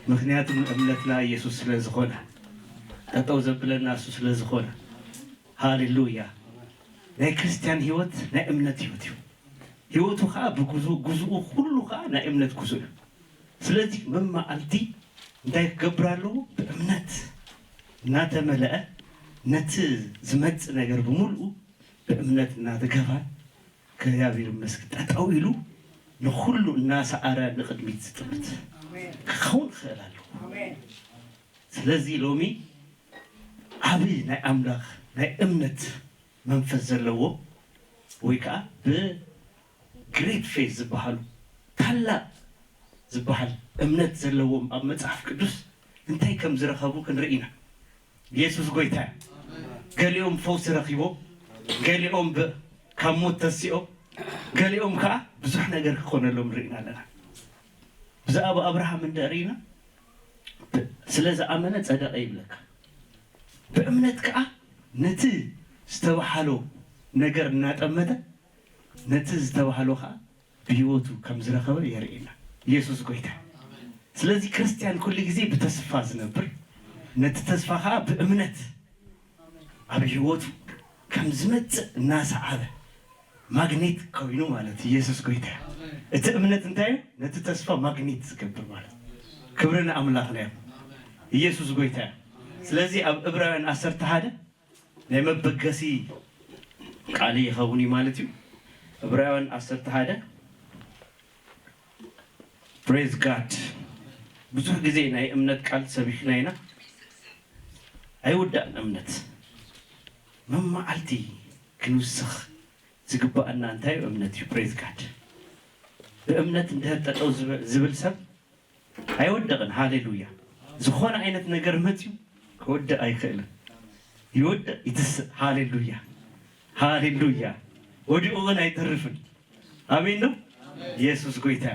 ምኽንያቱ እምነትና ኢየሱስ ስለ ዝኾነ፣ ጠጠው ዘብለና እሱ ስለ ዝኾነ። ሃሌሉያ። ናይ ክርስቲያን ህይወት ናይ እምነት ህይወት እዩ። ህይወቱ ከዓ ብጉዙ ጉዝኡ ኩሉ ከዓ ናይ እምነት ጉዙ እዩ። ስለዚ መማዓልቲ እንታይ ክገብር ኣለዎ? ብእምነት እናተመለአ ነቲ ዝመጽእ ነገር ብምልኡ ብእምነት እናተገፋ እግዚኣብሔር ይመስገን ጠጠው ኢሉ ንኹሉ እናሰዓረ ንቕድሚት ዝጥምት ክኸውን ክኽእል ኣለዎ። ስለዚ ሎሚ ዓቢ ናይ ኣምላኽ ናይ እምነት መንፈስ ዘለዎ ወይ ከዓ ብ great faith ዝበሃሉ ታላቅ ዝበሃል እምነት ዘለዎም ኣብ መጽሓፍ ቅዱስ እንታይ ከም ዝረኸቡ ክንርኢ ኢና። ኢየሱስ ጎይታ እዩ። ገሊኦም ፈውሲ ረኺቦም፣ ገሊኦም ብ- ካብ ሞት ተሲኦም፣ ገሊኦም ከዓ ብዙሕ ነገር ክኾነሎም ርኢና ኣለና። ብዛዕባ ኣብርሃም እንደ ርኢና ብ- ስለ ዝኣመነ ጸደቐ ይብለካ። ብእምነት ከዓ ነቲ ዝተባሃሎ ነገር እናጠመተ ነቲ ዝተባህሎ ከዓ ብህይወቱ ከም ዝረኸበ የርእየና። ኢየሱስ ጎይታ። ስለዚ ክርስቲያን ኩሉ ግዜ ብተስፋ ዝነብር፣ ነቲ ተስፋ ከዓ ብእምነት ኣብ ህይወቱ ከም ዝመጽእ እናሰዓበ ማግኔት ኮይኑ ማለት ኢየሱስ ጎይታ። እቲ እምነት እንታይ እዩ? ነቲ ተስፋ ማግኔት ዝገብር ማለት። ክብሪ ንኣምላኽና ይኹን። ኢየሱስ ጎይታ። ስለዚ ኣብ ዕብራውያን ዓሰርተ ሓደ ናይ መበገሲ ቃል ይኸውን እዩ ማለት እዩ። ዕብራውያን ዓሰርተ ሓደ። Praise God። ብዙሕ ግዜ ናይ እምነት ቃል ሰቢኽና ኢና። ኣይውዳእን እምነት። መማዓልቲ ክንውስኽ ዝግባኣና እንታይ እዩ? እምነት እዩ። Praise God። ብእምነት እንድሕር ጠጠው ዝብ- ዝብል ሰብ ኣይወድቕን። ሃሌሉያ። ዝኾነ ዓይነት ነገር መፅዩ ክወድቕ ኣይክእልን። ይወድቕ፣ ይትስእ። ሃሌሉያ፣ ሃሌሉያ። ወዲቑ ግን ኣይተርፍን። ኣሜን ነው። ኢየሱስ ጎይታ።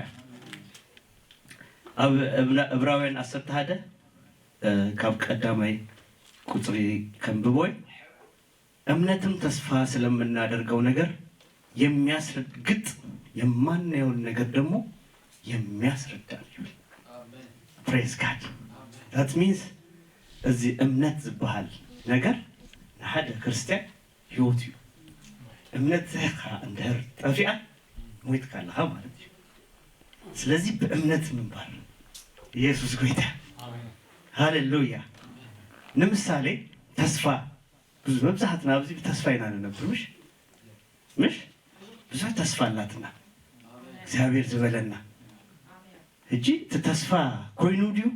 ኣብ እብራ- እብራውያን ዓሰርተ ሓደ ካብ ቀዳማይ ቁፅሪ ከንብቦይ። እምነትም ተስፋ ስለምናደርገው ነገር የሚያስረግጥ፣ የማናየውን ነገር ደግሞ የሚያስረዳ ነው ይብል። Praise God። That means እዚ እምነት ዝበሃል ነገር ንሓደ ክርስቲያን ህይወት እዩ። እምነትካ እንድሕር ጠፊኣ ሞይትካ ኣለኻ ማለት እዩ። ስለዚ ብእምነት ምንባር። ኢየሱስ ጎይታ። ሃሌሉያ። ንምሳሌ ተስፋ ብዙ መብዛሕትና ኣብዚ ብተስፋ ኢና ንነብር ምሽ ምሽ ብዙሕ ተስፋ ኣላትና እግዚኣብሔር ዝበለና። ሕጂ እቲ ተስፋ ኮይኑ ድዩ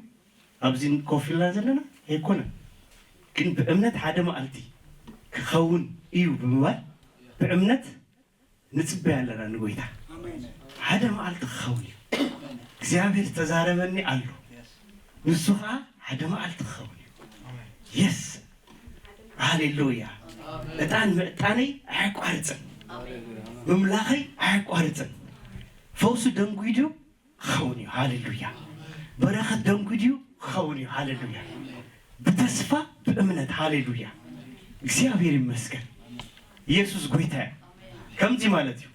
ኣብዚ ኮፍ ኢልና ዘለና? ኣይኮነን። ግን ብእምነት ሓደ መዓልቲ ክኸውን እዩ ብምባል ብእምነት ንጽበይ ኣለና ንጎይታ። ሓደ መዓልቲ ክኸውን እዩ። እግዚኣብሔር ዝተዛረበኒ ኣሎ። ንሱ ከዓ ሓደ መዓልቲ ክኸውን እዩ። የስ። ሃሌሉያ። ዕጣን ምዕጣነይ ኣያቋርፅን፣ ምምላኸይ ኣያቋርፅን። ፈውሱ ደንጉይ ድዩ? ክኸውን እዩ። ሃሌሉያ። በረኸት ደንጉይ ድዩ? ክኸውን እዩ። ሃሌሉያ። ብተስፋ ብእምነት። ሃሌሉያ። እግዚኣብሔር ይመስገን። ኢየሱስ ጎይታ እዩ። ከምዚ ማለት እዩ።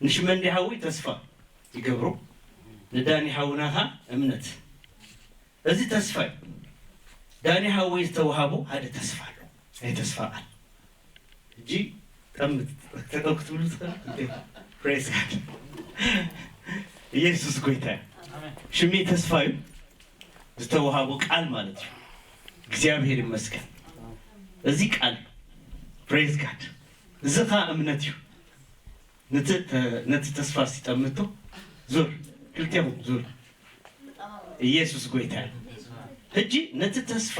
ንሽመንዲ ሓወይ ተስፋ ይገብሩ፣ ንዳኒ ሓውና ኸዓ እምነት። እዚ ተስፋ እዩ። ዳኒ ሓወይ ዝተዋሃቦ ሓደ ተስፋ ኣሎ። ናይ ተስፋ ቃል። ሕጂ ጠምት ተጠው ክትብሉ ትኽእል። Praise God። ኢየሱስ ጎይታ እዩ። ሽሜ ተስፋ እዩ። ዝተዋሃቦ ቃል ማለት እዩ። እግዚኣብሔር ይመስገን። እዚ ቃል Praise God። እዚ ኸዓ እምነት እዩ። ነቲ ተ- ነቲ ተስፋ ሲጠምቶ ዙር ክልቴኹም ዙር። ኢየሱስ ጎይታ እዩ። ሕጂ ነቲ ተስፋ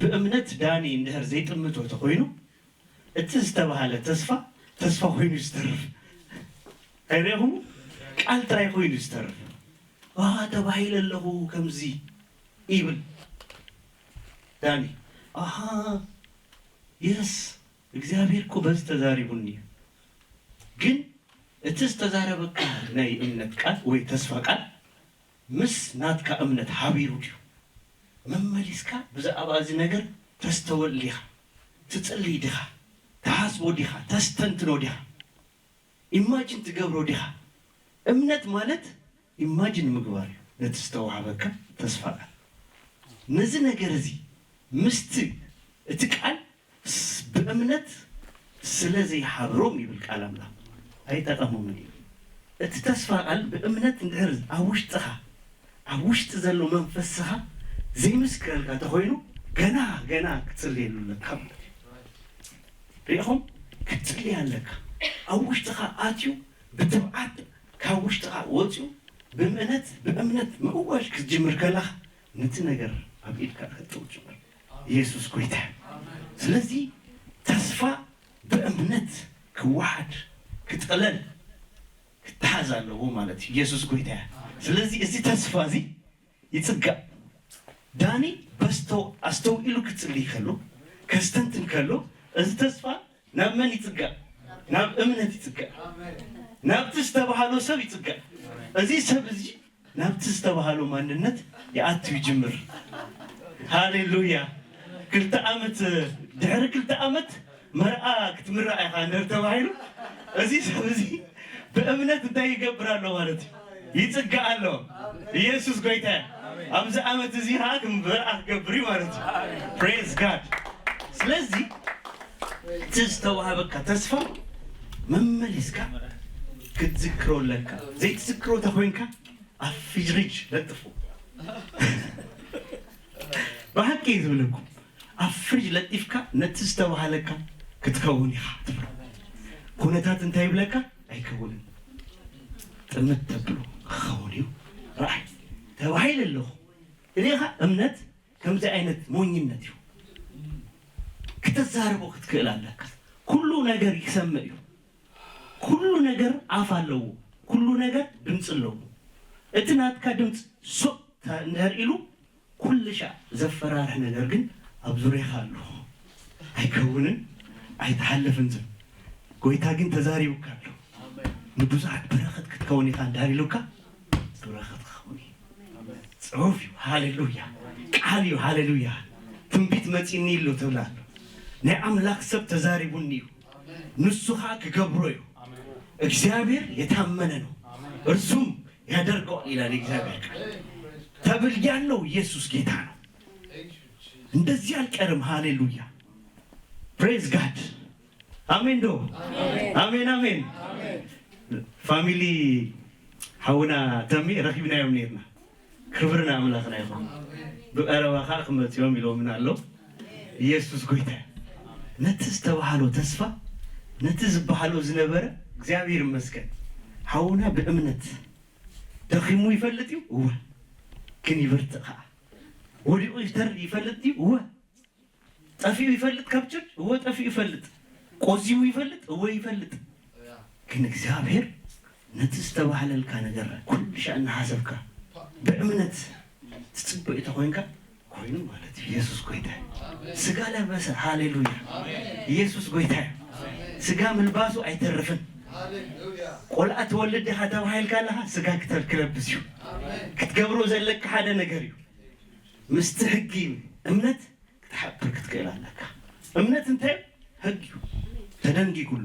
ብእምነት ዳኒ እንድሕር ዘይጥምቶ ተኮይኑ እቲ ዝተባህለ ተስፋ ተስፋ ኮይኑ ዝተርፍ። ኣይረኹም? ቃል ጥራይ ኮይኑ ዝተርፍ። ዋ ተባሂለ ኣለኹ ከምዚ ይብል ዳኒ። ኣሃ የስ እግዚኣብሔር እኮ በዚ ተዛሪቡኒ እዩ። ግን እቲ ዝተዛረበካ ናይ እምነት ቃል ወይ ተስፋ ቃል ምስ ናትካ እምነት ሓቢሩ ድዩ? መመሊስካ ብዛዕባ እዚ ነገር ተስተወል ዲኻ? ትጽልይ ዲኻ? ትሓስቦ ዲኻ? ተስተንትኖ ዲኻ? ኢማጂን ትገብሮ ዲኻ? እምነት ማለት ኢማጂን ምግባር እዩ። ነቲ ዝተዋህበካ ተስፋ ቃል። ነዚ ነገር እዚ ምስቲ እቲ ቃል ስ-፣ ብእምነት ስለ ዘይሓብሮም ይብል ቃል ኣምላኽ፣ ኣይጠቐሞምን እዩ። እቲ ተስፋ ቃል ብእምነት እንድሕር ኣብ ውሽጥኻ፣ ኣብ ውሽጢ ዘሎ መንፈስኻ ዘይምስክረልካ ተኾይኑ፣ ገና፣ ገና ክትጽልየሉ ኣለካ ማለት እዩ። ሪኢኹም? ክትጽልይ ኣለካ። ኣብ ውሽጥኻ ኣትዩ ብትብዓት ካብ ውሽጥኻ ወጽዩ ብእምነት፣ ብእምነት ምእዋጅ ክትጅምር ከለኻ ነቲ ነገር ኣብ ኢድካ ከተእትዎ ትጅምር። ኢየሱስ ጎይታ እዩ። ስለዚ ተስፋ ብእምነት ክወሓድ፣ ክጥቕለል፣ ክተሓዝ ኣለዎ ማለት እዩ። ኢየሱስ ጎይታ እዩ። ስለዚ እዚ ተስፋ እዚ ይጽጋእ። ዳኒ በስቶ ኣስተውኢሉ ክጽልይ ከሎ፣ ከስተንትን ከሎ፣ እዚ ተስፋ ናብ መን ይጽጋእ? ናብ እምነት ይጽጋእ። ናብቲ ዝተባህሎ ሰብ ይጽጋእ። እዚ ሰብ እዚ ናብቲ ዝተባህሎ ማንነት ይኣቱ ይጅምር። ሃሌሉያ! ክልተ ዓመት፣ ድሕሪ ክልተ ዓመት መርዓ ክትምራዕ ኢኻ እንድሕር ተባሂሉ፣ እዚ ሰብ እዚ ብእምነት እንታይ ይገብር ኣሎ ማለት እዩ? ይጽጋእ ኣሎ። ኢየሱስ ጎይታ እዩ። ኣብዚ ዓመት እዚ ኸዓ ከም መርዓ ክገብር እዩ ማለት እዩ። ፕሬዝ ጋድ። ስለዚ እቲ ዝተዋህበካ ተስፋ መመሊስካ ክትዝክሮ ኣለካ። ዘይትዝክሮ ተኾይንካ ኣብ ፍጅሪጅ ለጥፉ። ብሓቂ እዩ ዝብለኩም። ኣብ ፍሪጅ ለጢፍካ ነቲ ዝተባህለካ ክትከውን ኢኻ ትብሎ። ኩነታት እንታይ ይብለካ? ኣይከውንን። ጥምት ተብሎ ክኸውን እዩ። ረኣይ፣ ተባሂለ ኣለኹ። እዚኻ እምነት ከምዚ ዓይነት ሞኝነት እዩ። ክተዛርቦ ክትክእል ኣለካ። ኩሉ ነገር ይሰምዕ እዩ። ኩሉ ነገር ኣፍ ኣለዎ። ኩሉ ነገር ድምፂ ኣለዎ። እቲ ናትካ ድምፂ ሱቕ ተ-፣ እንድሕር ኢሉ፣ ኩሉ ሻዕ ዘፈራርሕ ነገር ግን ኣብ ዙርያኻ ኣሎ። ኣይከውንን፣ ኣይትሓልፍን ዝብል። ጎይታ ግን ተዛሪቡካ ኣሎ። ንብዙሓት በረኸት ክትከውን ኢኻ እንድሕር ኢሉካ፣ በረኸት ክኸውን እዩ። ጽሑፍ እዩ። ሃሌሉያ። ቃል እዩ። ሃሌሉያ። ትንቢት መጺኒ ኣሎ ትብል ኣሎ። ናይ ኣምላኽ ሰብ ተዛሪቡኒ እዩ። ንሱ ኸኣ ክገብሮ እዩ። እግዚኣብሔር የታመነ ነው፣ እርሱም ያደርገዋል ይላል የእግዚአብሔር ቃል። ተብያለሁ፣ ኢየሱስ ጌታ ነው። እንደዚህ አልቀርም። ሃሌሉያ፣ ፕሬዝ ጋድ። አሜን ዶ? አሜን፣ አሜን። ፋሚሊ ሓውና ተሜ ረኺብናዮም ነርና። ክብሪ ንኣምላኽና ይኹን። ብቐረባ ኸኣ ክመጽኦም ኢሎምና ኣለዉ። ኢየሱስ ጎይታ እዩ። ነቲ ዝተባህሎ ተስፋ፣ ነቲ ዝበሃሎ ዝነበረ እግዚኣብሔር ይመስገን። ሓውና ብእምነት ደኺሙ ይፈልጥ እዩ? እወ። ግን ይበርትዕ ኸኣ። ወዲቑ ይተር-፣ ይፈልጥ እዩ? እወ። ጠፊኡ ይፈልጥ ካብ ቸርች? እወ፣ ጠፊኡ ይፈልጥ። ቆዚሙ ይፈልጥ? እወ፣ ይፈልጥ። ግን እግዚኣብሔር ነቲ ዝተባህለልካ ነገር ኩሉ ሻዕ እናሓሰብካ ብእምነት ትጽበ ተኾይንካ፣ ኮይኑ ማለት እዩ። ኢየሱስ ጎይታ እዩ። ስጋ ለበሰ። ሃሌሉያ። ኢየሱስ ጎይታ እዩ። ስጋ ምልባሱ ኣይተርፍን። ቆልዓ ትወልድ ዲኻ ተባሂልካ ኣለኻ፣ ስጋ ክተ-፣ ክለብስ እዩ። ክትገብሮ ዘለካ ሓደ ነገር እዩ። ምስቲ ሕጊ እምነት ክትሓብር ክትክእል ኣለካ። እምነት እንታይ? ሕጊ እዩ። ተደንጊጉሉ።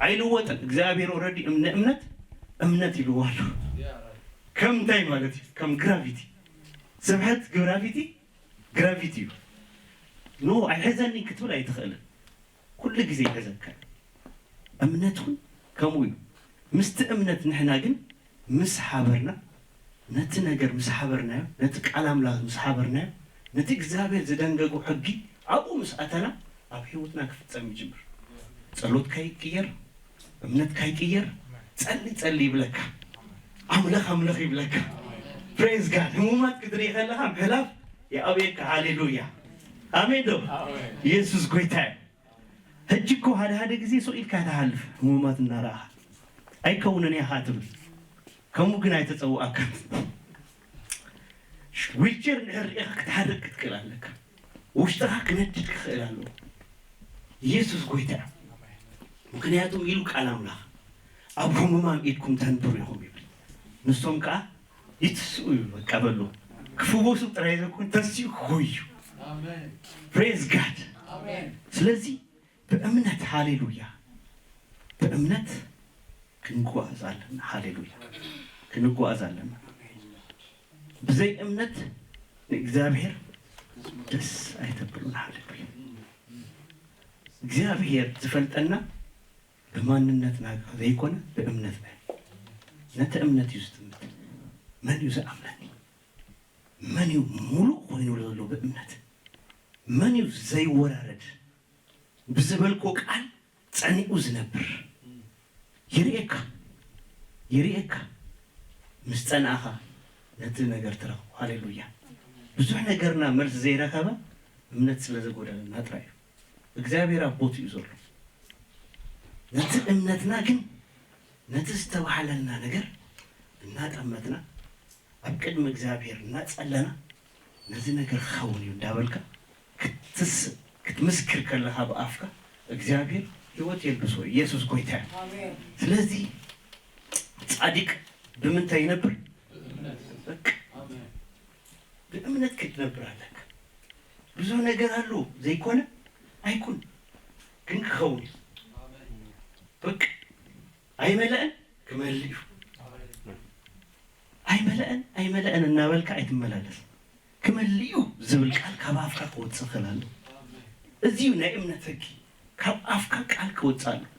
ኣይልወጥን። እግዚኣብሔር ኦረዲ እምነ-፣ እምነት፣ እምነት ኢልዎ ኣሎ። ከም እንታይ ማለት እዩ? ከም ግራቪቲ። ስብሐት ግራቪቲ፣ ግራቪቲ እዩ። ኖ፣ ኣይሕዘኒ ክትብል ኣይትኽእልን። ኩሉ ግዜ ይሕዘካ። እምነት እውን ከምኡ እዩ። ምስቲ እምነት ንሕና ግን ምስ ሓበርና፣ ነቲ ነገር ምስ ሓበርናዮ፣ ነቲ ቃል ኣምላኽ ምስ ሓበርናዮ፣ ነቲ እግዚኣብሔር ዝደንገጎ ሕጊ ኣብኡ ምስ ኣተና፣ ኣብ ህይወትና ክፍጸም ይጅምር። ጸሎትካ ይቅየር፣ እምነትካ ይቅየር። ጸሊ ጸሊ ይብለካ፣ ኣምለኽ ኣምለኽ ይብለካ። ፕሬዝ ጋድ። ህሙማት ክትርኢ ከለኻ ምሕላፍ ይኣብየካ። ሃሌሉያ፣ ኣሜን ዶ? ኢየሱስ ጎይታ እዩ። ሕጂ እኮ ሓደ ሓደ ግዜ ሱቕ ኢልካ ትሓልፍ፣ ህሙማት እናረኣኻ። ኣይከውንን እያ ኸዓ ትብል። ከምኡ ግን ኣይተጸውኣካን። ዊልቸር እንድሕር ርኢኻ ክትሓርቅ ክትክእል ኣለካ። ውሽጥኻ ክነድድ ክኽእል ኣለዎ። ኢየሱስ ጎይታ እዩ። ምኽንያቱም ኢሉ ቃል ኣምላኽ፣ "ኣብ ሕሙማን ኢድኩም ተንብሩ ኢኹም" ይብል። ንሶም ከኣ ይትስኡ እዩ፣ በቃ በሉ። ክፍወሱ ጥራይ ዘይኮነ ተሲኡ ክጎዩ። ፕሬዝ ጋድ። ስለዚ ብእምነት፣ ሃሌሉያ፣ ብእምነት ክንጓዝ ኣለና። ሃሌሉያ፣ ክንጓዝ ኣለና። ብዘይ እምነት ንእግዚኣብሔር ደስ ኣይተብሉን። ሃሌሉያ። እግዚኣብሔር ዝፈልጠና ብማንነትና ዘይኮነ ብእምነትና እዩ። ነቲ እምነት እዩ ዝጥምት። መን እዩ ዝኣምነኒ? መን እዩ ሙሉእ ኮይኑ ዘሎ ብእምነት? መን እዩ ዘይወራረድ? ብዝበልኮ ቃል ጸኒኡ ዝነብር ይርእየካ፣ ይርእየካ። ምስ ጸናእኻ ነቲ ነገር ትረኽቦ። ሃሌሉያ። ብዙሕ ነገርና መልሲ ዘይረኸበ እምነት ስለ ዘጎደለና ጥራይ እዩ። እግዚኣብሔር ኣብ ቦትኡ እዩ ዘሎ። ነቲ እምነትና ግን፣ ነቲ ዝተባህለልና ነገር እናጠመትና፣ ኣብ ቅድሚ እግዚኣብሔር እናጸለና፣ ነዚ ነገር ክኸውን እዩ እንዳበልካ ክትስ-፣ ክትምስክር ከለኻ ብኣፍካ፣ እግዚኣብሔር ህይወት የልብሶ። ኢየሱስ ጎይታ እዩ። ስለዚ ጻድቅ ብምንታይ ይነብር? በቃ ብእምነት ክትነብር ኣለካ። ብዙሕ ነገር ኣሎ ዘይኮነ ኣይኩን፣ ግን ክኸውን እዩ። በቃ ኣይመለአን ክመልእ እዩ። ኣይመለአን ኣይመለአን እናበልካ ኣይትመላለስ። ክመልእ እዩ ዝብል ቃል ካብ ኣፍካ ክወጽእ ክእል ኣለዎ። እዚ እዩ ናይ እምነት ሕጊ። ካብ ኣፍካ ቃል ክወጽእ ኣለዎ።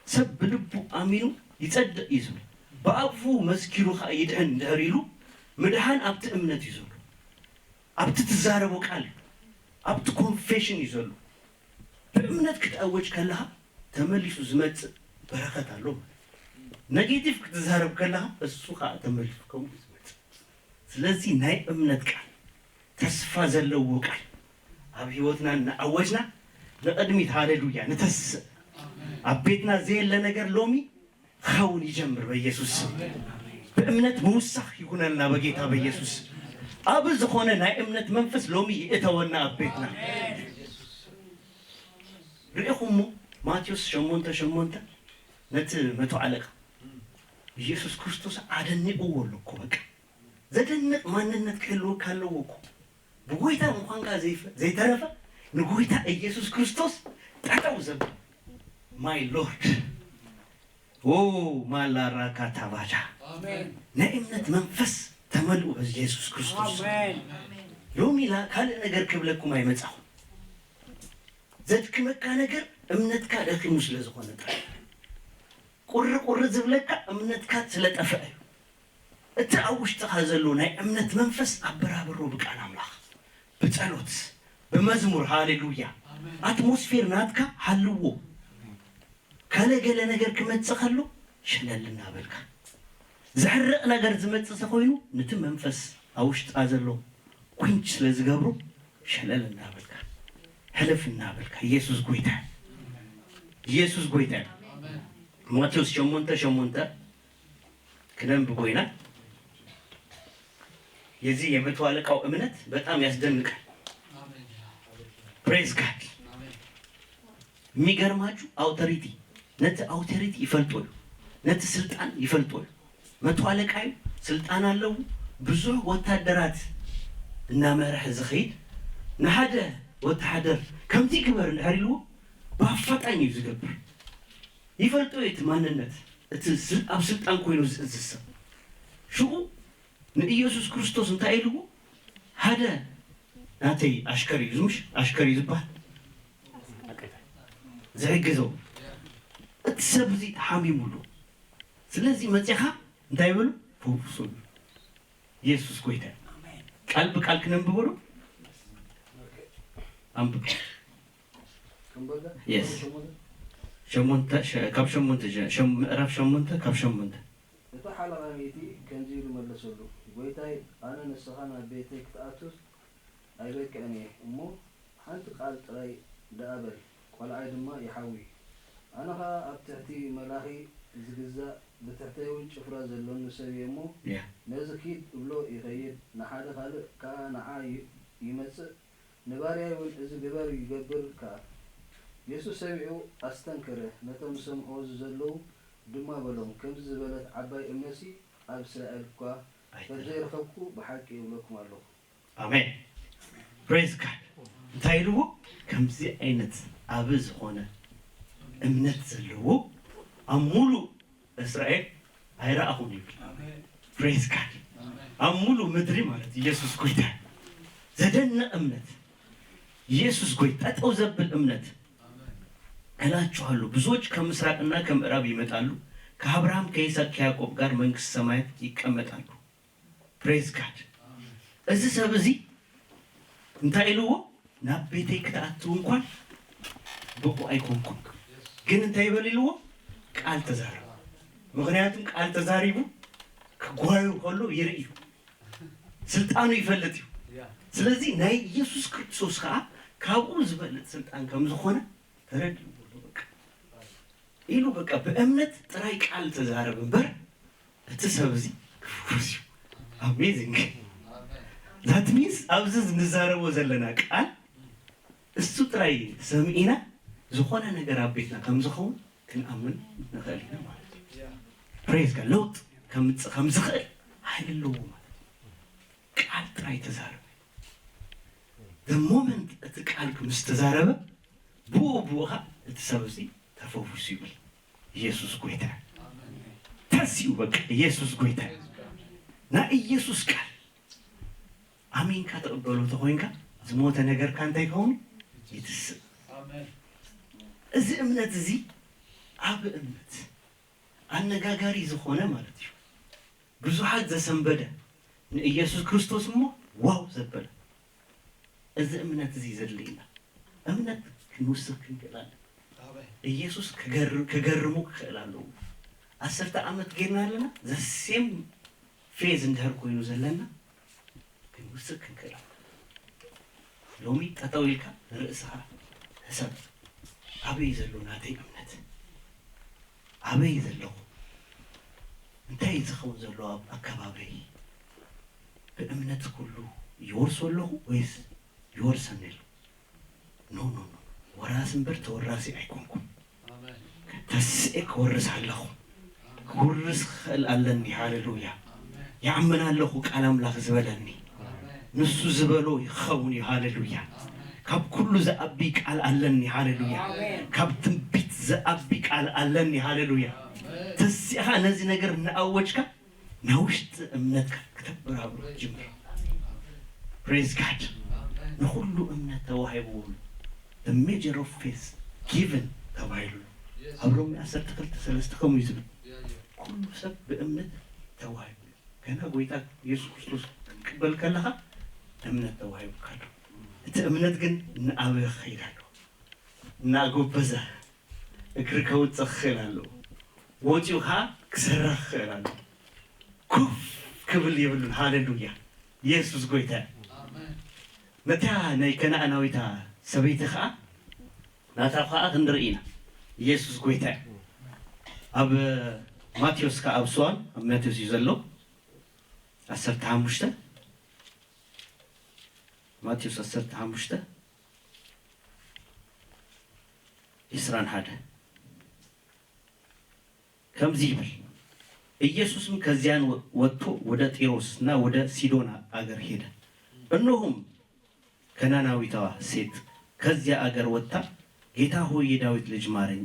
ሰብ ብልቡ ኣሚኑ ይጸድቕ እዩ ዝብል፣ ብኣፉ መስኪሩ ኸኣ ይድሕን እንድሕር ኢሉ፣ ምድሓን ኣብቲ እምነት እዩ ዘሎ። ኣብቲ ትዛረቦ ቃል እዩ። ኣብቲ ኮንፌሽን እዩ ዘሎ። ብእምነት ክትኣወጅ ከለኻ ተመሊሱ ዝመጽእ በረኸት ኣሎ ማለት እዩ። ኔጌቲቭ ክትዛረብ ከለኻ እሱ ኸኣ ተመሊሱ ከምኡ እዩ ዝመጽእ። ስለዚ ናይ እምነት ቃል፣ ተስፋ ዘለዎ ቃል ኣብ ህይወትና እናኣወጅና ንቕድሚት፣ ሃሌሉያ፣ ንተስእ። ኣብ ቤትና ዘየለ ነገር ሎሚ ክኸውን ይጀምር በኢየሱስ ስም። ብእምነት ምውሳኽ ይኹነልና በጌታ በኢየሱስ። ኣብ ዝኾነ ናይ እምነት መንፈስ ሎሚ ይእተወና ኣብ ቤትና። ርኢኹሞ ማቴዎስ ሸሞንተ ሸሞንተ ነቲ መቶ ኣለቃ ኢየሱስ ክርስቶስ ኣደኒቕዎ ኣሎ እኮ። በቃ ዘደንቕ ማንነት ክህልወካ ኣለዎ እኮ። ብጎይታ ምዃንካ ዘይፈ-፣ ዘይተረፈ ንጎይታ ኢየሱስ ክርስቶስ ጠጠው ዘብል። ማይ ሎርድ። ኦ ማላራካ ታባጃ። ናይ እምነት መንፈስ ተመልኡ በዚ ኢየሱስ ክርስቶስ። ሎሚ ላ ካልእ ነገር ክብለኩም ኣይመጻኹ። ዘድክመካ ነገር እምነትካ ደኺሙ ስለ ዝኾነ ጥራይ። ቁሪ ቁሪ ዝብለካ እምነትካ ስለ ጠፍአ እዩ። እቲ ኣብ ውሽጥኻ ዘሎ ናይ እምነት መንፈስ ኣበራብሮ ብቃል ኣምላኽ፣ ብጸሎት፣ ብመዝሙር፣ ሃሌሉያ። ኣትሞስፌር ናትካ ሃልዎ። ካለ ገለ ነገር ክመጽእ ከሎ ሸለል እናበልካ። ዘሕርቕ ነገር ዝመጽእ ተኾይኑ ነቲ መንፈስ ኣብ ውሽጥኻ ዘሎ ኲንች ስለ ዝገብሮ ሸለል እናበልካ፣ ሕልፍ እናበልካ፣ ኢየሱስ ጎይታ እዩ። ኢየሱስ ጎይታ እዩ። ማቴዎስ ሸሞንተ ሸሞንተ ክነንብቦ ኢና። የዚህ የመቶ አለቃው እምነት በጣም ያስደንቃል። ፕሬዝ ጋድ። የሚገርማችሁ አውቶሪቲ፣ ነቲ ኣውቶሪቲ ይፈልጦ እዩ፣ ነቲ ስልጣን ይፈልጦ እዩ። መቶ ኣለቃ እዩ፣ ስልጣን ኣለዉ። ብዙሕ ወታደራት እናመርሐ ዝኸይድ፣ ንሓደ ወታደር ከምዚ ግበር እንድሕር ኢልዎ ብኣፋጣኝ እዩ ዝገብር። ይፈልጦ እዩ እቲ ማንነት፣ እቲ ስል-፣ ኣብ ስልጣን ኮይኑ ዝእዝዝ ሰብ። ሽኡ ንኢየሱስ ክርስቶስ እንታይ ኢልዎ? ሓደ ናተይ ኣሽከር እዩ፣ ዝምሽ ኣሽከር እዩ ዝበሃል፣ ዝሕግዞ። እቲ ሰብ እዚ ተሓሚሙ ኣሎ። ስለዚ መጺኻ እንታይ በሉ? ፈውሱ። ኢየሱስ ጎይታ እዩ። ቃል ብቃል ክነንብቦ ዶ? ኣንብብ። የስ። ሸሞንተ፣ ሸ-፣ ካብ ሸሞንተ ጀ-፣ ሸም-፣ ምዕራፍ ሸሞንተ ካብ ሸሞንተ። እቲ ሓለቓ ሚእቲ ከምዚ ኢሉ መለሰሉ፣ ጐይታይ፣ ኣነ ንስኻ ናብ ቤተይ ክትኣቱስ ኣይበቅዕን እየ እሞ፣ ሓንቲ ቃል ጥራይ ደኣ በል፣ ቈልዓይ ድማ ይሓዊ። ኣነ ኸኣ ኣብ ትሕቲ መላኺ ዝግዛእ፣ ብትሕተይ እውን ጭፍራ ዘሎኒ ሰብ እየ እሞ፣ ያ። ነዚ ኪድ እብሎ ይኸይድ፣ ንሓደ ካልእ ከኣ ንዓ ይ-፣ ይመጽእ፣ ንባርያይ እውን እዚ ግበር ይገብር ከኣ። የሱስ ሰሚዑ ኣስተንከረ፣ ነቶም ዝሰምዕዎ ዘለዉ ድማ በሎም፣ ከምዚ ዝበለት ዓባይ እምነትሲ ኣብ እስራኤል እኳ ከም ኣይተረፈን። ዘይረኸብኩ ብሓቂ እብለኩም ኣለኹ። ኣሜን። ፕሬዝ ጋድ። እንታይ ኢልዎ? ከምዚ ዓይነት ዓቢ ዝኾነ እምነት ዘለዎ ኣብ ሙሉእ እስራኤል ኣይረኣኹን ይብል። ኣሜን። ፕሬዝ ጋድ። ኣሜን። ኣብ ሙሉ ምድሪ ማለት ኢየሱስ ጎይታ። ዘደንቕ እምነት። ኢየሱስ ጎይታ፣ ጠጠው ዘብል እምነት። እላችኋለሁ ብዙዎች ከምስራቅና ከምዕራብ ይመጣሉ፣ ከአብርሃም ከይስሐቅ ከያዕቆብ ጋር መንግስት ሰማያት ይቀመጣሉ። Praise God። እዚ ሰብ እዚ እንታይ ኢልዎ? ናብ ቤተይ ክትኣትው እንኳን ብቑ ኣይኮንኩም፣ ግን እንታይ ይበል ኢልዎ? ቃል ተዛረብ። ምኽንያቱም ቃል ተዛሪቡ ክጓዩ ከሎ ይርኢ እዩ። ስልጣኑ ይፈልጥ እዩ። ስለዚ ናይ ኢየሱስ ክርስቶስ ከዓ ካብኡ ዝበልጥ ስልጣን ከም ዝኾነ ተረዲኡ ኣሎ። በቃ ኢሉ በቃ ብእምነት ጥራይ ቃል ተዛረብ እምበር እቲ ሰብ እዚ ክፍውስ እዩ። Amazing። That means ኣብዚ ንዛረቦ ዘለና ቃል እሱ ጥራይ ሰምዒና ዝኾነ ነገር ኣብ ቤትና ከም ዝኸውን ክንኣምን ንኽእል ኢና ማለት እዩ። Praise God። ለውጥ ከምፅእ ከም ዝኽእል ሓይሊ ኣለዎ ማለት እዩ። ቃል ጥራይ ተዛረበ። The moment እቲ ቃል ምስ ተዛረበ ብኡ ብኡ ኸዓ እቲ ሰብ እዚ ተፈዊሱ ይብል። ኢየሱስ ጎይታ። ተሲኡ በቃ ኢየሱስ ጎይታ። ናይ ኢየሱስ ቃል ኣሚንካ ትቕበሎ ተኾይንካ ዝሞተ ነገርካ እንታይ ይኸውን? ይትስእ። እዚ እምነት እዚ ዓቢ እምነት ኣነጋጋሪ ዝኾነ ማለት እዩ። ብዙሓት ዘሰንበደ ንኢየሱስ ክርስቶስ እሞ ዋው ዘበለ። እዚ እምነት እዚ ዘድልየና እምነት ክንውስኽ ክንክእል ኣለና። ኢየሱስ ክገር- ክገርሙ ክኽእል ኣለዎ። ዓሰርተ ዓመት ጌርና ኣለና ዘሴም ፌዝ እንድሕር ኮይኑ ዘለና ክንውስኽ ክንክእል ኣለና። ሎሚ ጠጠው ኢልካ ንርእስኻ ሕሰብ። ኣበይ ዘሎ ናተይ እምነት? ኣበይ ዘለኹ? እንታይ እዩ ዝኸውን ዘሎ ኣብ ኣከባበይ? ብእምነት ኩሉ ይወርሶ ኣለኹ ወይስ ይወርሰኒ ኣሎ? ኖ ኖ ኖ፣ ወራሲ እምበር ተወራሲ ኣይኮንኩም። ተስኤ ክወርስ ኣለኹ። ክውርስ ክኽእል ኣለኒ። ሃሌሉያ። ይኣምን ኣለኹ ቃል ኣምላኽ ዝበለኒ። ንሱ ዝበሎ ይኸውን እዩ። ሃሌሉያ። ካብ ኩሉ ዝኣቢ ቃል ኣለኒ። ሃሌሉያ። ካብ ትንቢት ዝኣቢ ቃል ኣለኒ። ሃሌሉያ። ተስኤኻ ነዚ ነገር እናኣወጅካ ናይ ውሽጢ እምነትካ ክተበራብሮ ጅምር። Praise God። ንኹሉ እምነት ተዋሂብዎ ኣሎ። The measure of faith given ተባሂሉ ኣሎ። ኣብ ሮሜ ዓሰርተ ክልተ ሰለስተ ከምኡ እዩ ዝብል። ኩሉ ሰብ ብእምነት ተዋሂቡ እዩ። ገና ጎይታ ኢየሱስ ክርስቶስ ክትቅበል ከለኻ እምነት ተዋሂቡካ ኣሎ። እቲ እምነት ግን እናዓበየ ክኸይድ ኣለዎ። እናጎበዘ እግሪ ከውፅእ ክኽእል ኣለዎ። ወፂኡ ከዓ ክሰርሕ ክኽእል ኣለዎ። ኮፍ ክብል የብሉን። ሃሌሉያ። ኢየሱስ ጎይታ እዩ። ነታ ናይ ከነኣናዊታ ሰበይቲ ከዓ ናታ ከዓ ክንርኢ ኢና። ኢየሱስ ጎይታ እዩ። ኣብ ማቴዎስ ከዓ ኣብ ስዋን ኣብ ማቴዎስ እዩ ዘሎ። ዓሰርተ ሓሙሽተ ማቴዎስ ዓሰርተ ሓሙሽተ ዕስራን ሓደ ከምዚ ይብል። ኢየሱስም ከዚያን ወጥቶ ወደ ጢሮስና ወደ ሲዶና አገር ሄደ። እነሆም ከናናዊቷ ሴት ከዚያ አገር ወጥታ ጌታ ሆይ የዳዊት ልጅ ማረኝ፣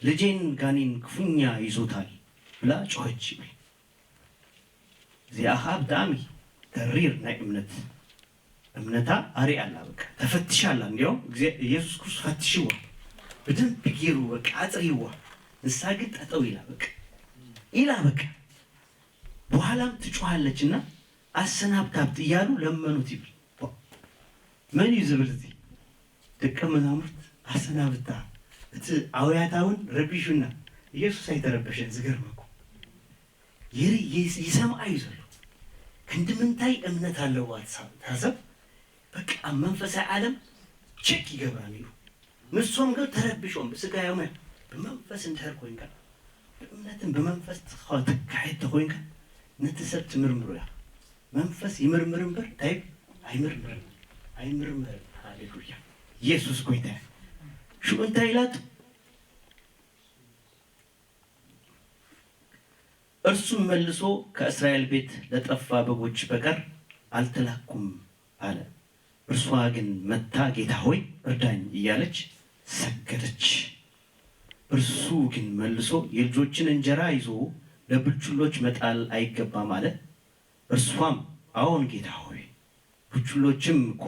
ልጄን ጋኔን ክፉኛ ይዞታል ብላ ጮኸች ይብል። እዚኣ ኸዓ ብጣዕሚ ተሪር ናይ እምነት እምነታ ኣሪኣ ኣላ። በቃ ተፈትሻ ኣላ። እንዲያውም ኢየሱስ ክርስቶስ ፈትሽዋ ብደንብ ገይሩ በቃ ኣፅሪዋ። ንሳ ግን ጠጠው ኢላ በቃ ኢላ በቃ በኋላም ትጮኻለች እና አሰናብታት እያሉ ለመኑት ይብል። መን እዩ ዝብል እዚ? ደቀ መዛሙርት ኣሰናብታ፣ እቲ ኣውያታ እውን ረቢሹና። ኢየሱስ ኣይተረበሸን። ዝገርመኩም ይሰምዓ እዩ ዘሎ። ክንዲ ምንታይ እምነት ኣለዋ እታ ሰብ። በቃ ኣብ መንፈሳዊ ዓለም ቸክ ይገብራ ነይሩ። ንሶም ግን ተረቢሾም ብስጋ እዮም። ብመንፈስ እንድሕር ኮይንካ ብእምነትን ብመንፈስ ትካየድ ተኮይንካ ነቲ ሰብ ትምርምሮ እያ። መንፈስ ይምርምር እምበር እንታይ ኣይምርምርን ኣይምርምርን። ሃሌሉያ ኢየሱስ ጎይታ። ሽኡ እንታይ ኢላቱ? እርሱም መልሶ ከእስራኤል ቤት ለጠፋ በጎች በቀር አልተላኩም አለ። እርሷ ግን መታ ጌታ ሆይ እርዳኝ እያለች ሰገደች። እርሱ ግን መልሶ የልጆችን እንጀራ ይዞ ለብቹሎች መጣል አይገባም አለ። እርሷም፣ አዎን ጌታ ሆይ፣ ቡችሎችም እኮ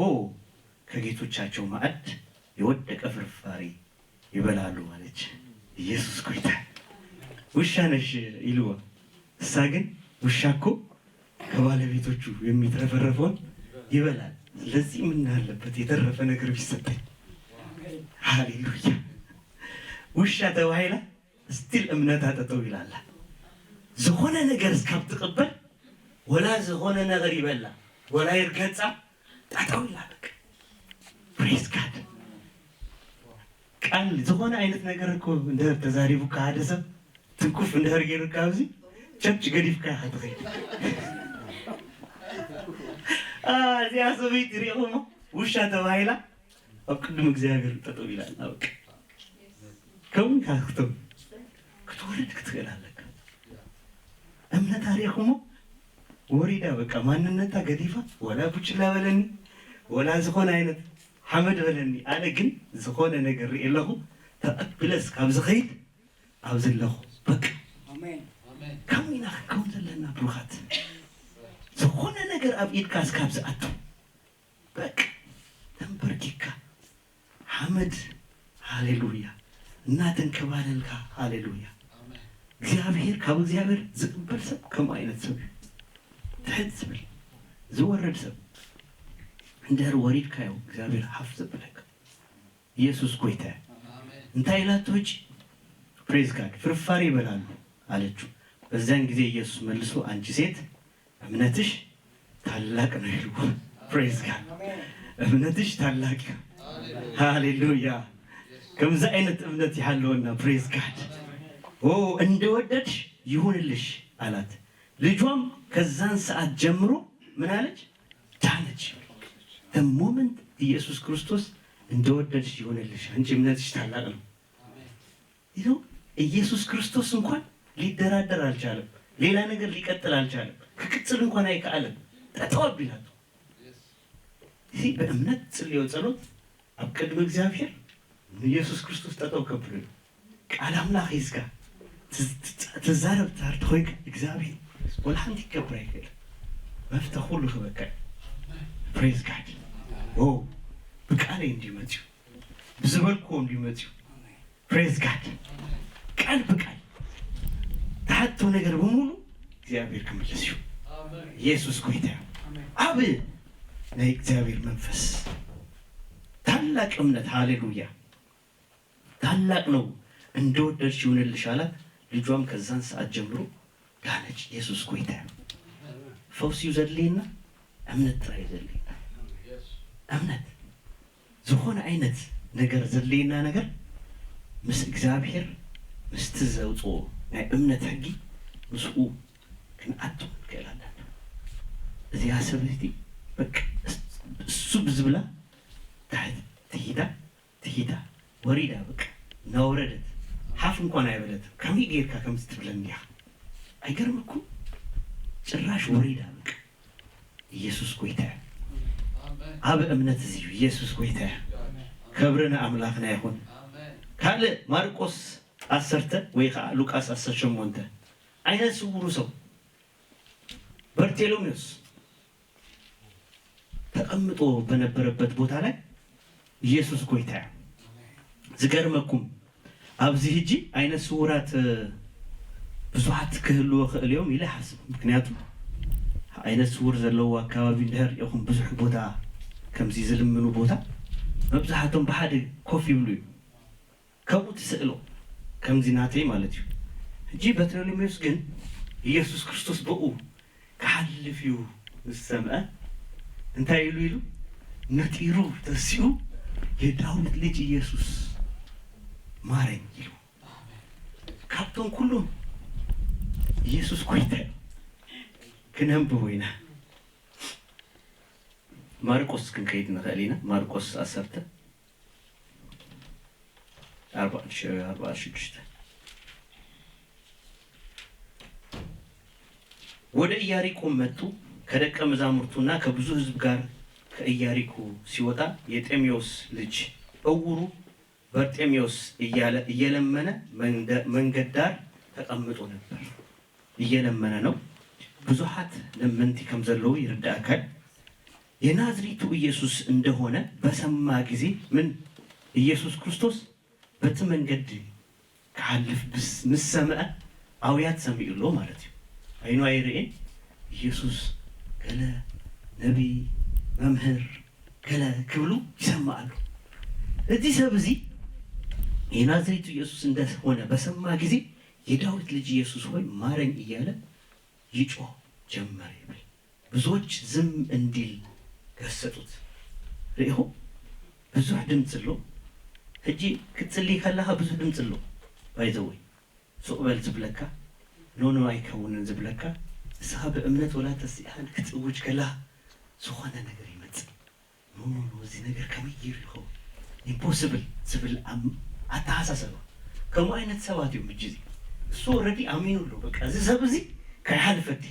ከጌቶቻቸው ማዕድ የወደቀ ፍርፋሪ ይበላሉ አለች። ኢየሱስ ጎይታ። ውሻ ነሽ ይልዋ። እሳ ግን ውሻ እኮ ከባለቤቶቹ የሚትረፈረፈውን ይበላል። ስለዚህ ምን አለበት የተረፈ ነገር ቢሰጠኝ። ሃሌሉያ። ውሻ ተባሂላ ስቲል እምነታ ጠጠው ይላላ። ዝኾነ ነገር እስካብ ትቕበል ወላ ዝኾነ ነገር ይበላ ወላ ይርገጻ ጠጠው ይላል። ፕሬዝ ጋድ። ቃል ዝኾነ ዓይነት ነገር እኮ እንድሕር ተዛሪቡካ ሓደ ሰብ ትንኩፍ እንድሕር ገይሩካ ኣብዚ ቸርች ገዲፍካ ኢኻ ትኸይድ። አ፣ እዚኣ ሰበይቲ ሪኢኹሞ ውሻ ተባሂላ ኣብ ቅድሚ እግዚኣብሔር ጠጠው ኢላ ኣላ። በቃ ከምኡ ኢኻ ክትም ክትወርድ ክትኽእል ኣለካ። እምነት ኣሪእኹሞ ወሪዳ በቃ ማንነታ ገዲፋ ወላ ቡችላ በለኒ ወላ ዝኾነ ዓይነት ሓመድ በለኒ ኣነ ግን ዝኾነ ነገር ርኢ ኣለኹ ተቐብለስ ካብ ዝኸይድ ኣብዚ ኣለኹ በቃ። ከምኡ ኢና ክንከውን ዘለና ብሩኻት። ዝኾነ ነገር ኣብ ኢድካ እስካብ ዝኣቱ በቃ ተንበርኪካ ሓመድ ሃሌሉያ እናተንከባለልካ ሃሌሉያ። እግዚኣብሔር ካብ እግዚኣብሔር ዝቅበል ሰብ ከምኡ ዓይነት ሰብ እዩ። ትሕት ዝብል ዝወርድ ሰብ እንድሕር ወሪድካዮ እግዚኣብሔር ሓፍ ዘብለካ። ኢየሱስ ጎይታ እዩ። እንታይ ኢላቶ ሕጂ? ፕሬዝ ጋድ። ፍርፋሪ ይበላሉ አለችው። በዚያን ጊዜ ኢየሱስ መልሶ አንቺ ሴት እምነትሽ ታላቅ ነው ይልዎ። ፕሬዝ ጋድ። እምነትሽ ታላቅ ነው። ሃሌሉያ። ከምዚ ዓይነት እምነት ይሃለወና። ፕሬዝ ጋድ። ኦ እንደወደድሽ ይሁንልሽ አላት። ልጇም ከዛን ሰዓት ጀምሮ ምን አለች? ዳነች። ሞመንት ኢየሱስ ክርስቶስ እንደወደድሽ ይሁንልሽ፣ አንቺ እምነትሽ ታላቅ ነው። ይኸው ኢየሱስ ክርስቶስ እንኳን ሊደራደር አልቻለም። ሌላ ነገር ሊቀጥል አልቻለም። ክቅጽል እንኳን አይከአለም። ጠጠው ቢላቱ እዚ በእምነት ጽልዮ ጸሎት ኣብ ቅድሚ እግዚኣብሔር ኢየሱስ ክርስቶስ ጠጠው ከብሉ እዩ። ቃል ኣምላኽ ሒዝካ ትዝ- ትዝ- ትዛረብ ትዛርብ ኮይንካ እግዚኣብሔር ወላ ሓንቲ ክገብር ኣይክእልን። መፍትሒ ኩሉ ክበካ እዩ። ፕሬዝ ጋድ። ዎ ብቃለይ እንዲመፅዩ ብዝበልክዎ እንዲመፅዩ ፕሬዝ ጋድ። ቃል ብቃል ትሓቶ ነገር ብምሉ እግዚኣብሔር ክምልስ እዩ። ኢየሱስ ጎይታ እዩ። ኣብ ናይ እግዚኣብሔር መንፈስ ታላቅ እምነት ሃሌሉያ ታላቅ ነው። እንደወደድሽ ይሁንልሽ አላት። ልጇም ከዛን ሰዓት ጀምሮ ዳነች። ኢየሱስ ጎይታ እዩ። ፈውስ እዩ ዘድልየና እምነት ጥራይ እዩ ዘድልየና። እምነት ዝኾነ ዓይነት ነገር ዘድልየና ነገር ምስ እግዚኣብሔር ምስቲ ዘውፅኦ ናይ እምነት ሕጊ ምስኡ ክንኣቱ ንክእል ኣለና። እዚኣ ሰበይቲ በቃ እሱ ብዝብላ ታሕት ትሂዳ ትሂዳ ወሪዳ በቃ እናወረደት ሓፍ እንኳን ኣይበለትን። ከመይ ጌርካ ከምዚ ትብለኒ ዲኻ? ኣይገርመኩም? ጭራሽ ወሪዳ በቃ ኢየሱስ ጎይታ እዩ። ኣብ እምነት እዚ እዩ ኢየሱስ ጎይታ እዩ። ክብሪ ንኣምላኽና ይኹን። ካልእ ማርቆስ ዓሰርተ ወይ ከዓ ሉቃስ ዓሰርተ ሸሞንተ ዓይነ ስውሩ ሰው በርቴሎሜዎስ ተቀምጦ በነበረበት ቦታ ላይ ኢየሱስ ጎይታ እዩ። ዝገርመኩም ኣብዚ ሕጂ ዓይነ ስውራት ብዙሓት ክህልዎ ክእል እዮም ኢለ ሓስብ። ምክንያቱ ዓይነ ስውር ዘለዎ ኣካባቢ እንድሕር ኢኹም ብዙሕ ቦታ ከምዚ ዝልምኑ ቦታ መብዛሕቶም ብሓደ ኮፍ ይብሉ እዩ። ከምኡ ትስእሎ ከምዚ ናተይ ማለት እዩ። ሕጂ በርተሎሜዎስ ግን ኢየሱስ ክርስቶስ ብኡ ክሓልፍ እዩ ምስ ሰምዐ እንታይ ኢሉ ኢሉ ነጢሩ ተሲኡ የዳዊት ልጅ ኢየሱስ ማረኝ ኢሉ ካብቶም ኩሎም ኢየሱስ ጎይታ እዩ። ክነንብቦ ኢና። ማርቆስ ክንከይድ ንኽእል ኢና። ማርቆስ ዓሰርተ ኣርባዓ ሽዱሽተ ወደ ኢያሪኮም መጡ። ከደቀ መዛሙርቱና ከብዙ ሕዝብ ጋር ከኢያሪኮ ሲወጣ የጤሜዎስ ልጅ እውሩ በርጤሜዎስ እያለ እየለመነ መንገድ ዳር ተቀምጦ ነበር። እየለመነ ነው። ብዙሓት ለመንቲ ከም ዘለዉ ይርዳእካ። የናዝሬቱ ኢየሱስ እንደሆነ በሰማ ጊዜ ምን ኢየሱስ ክርስቶስ በቲ መንገዲ ክሓልፍ ምስ ሰምዐ ኣውያት ሰሚዑ ኣሎ ማለት እዩ። ዓይኑ ኣይርእን። ኢየሱስ ገለ ነቢይ፣ መምህር ገለ ክብሉ ይሰማዕ ኣሎ። እዚ ሰብ እዚ የናዝሬቱ ኢየሱስ እንደሆነ በሰማ ጊዜ የዳዊት ልጅ ኢየሱስ ሆይ ማረኝ እያለ ይጮህ ጀመረ ይብል። ብዙዎች ዝም እንዲል ገሰጹት። ርኢኹ ብዙሕ ድምፂ ኣሎ። ሕጂ ክትፅሊ ከለኻ ብዙሕ ድምፂ ኣሎ። ባይዘወይ ሱቕ በል ዝብለካ ኖኖ ኣይከውንን ዝብለካ ንስኻ ብእምነት ወላ ተስኢኻ ክትእውጅ ከለኻ ዝኾነ ነገር ይመፅእ። ኖኖ እዚ ነገር ከመይ ገይሩ ይኸውን ኢምፖስብል ዝብል ኣተሓሳሰባ ከምኡ ዓይነት ሰባት እዮም። እጅ እዚ እሱ ኦልሬዲ ኣሚኑ ኣሎ። በቃ እዚ ሰብ እዚ ከይሓልፈቲ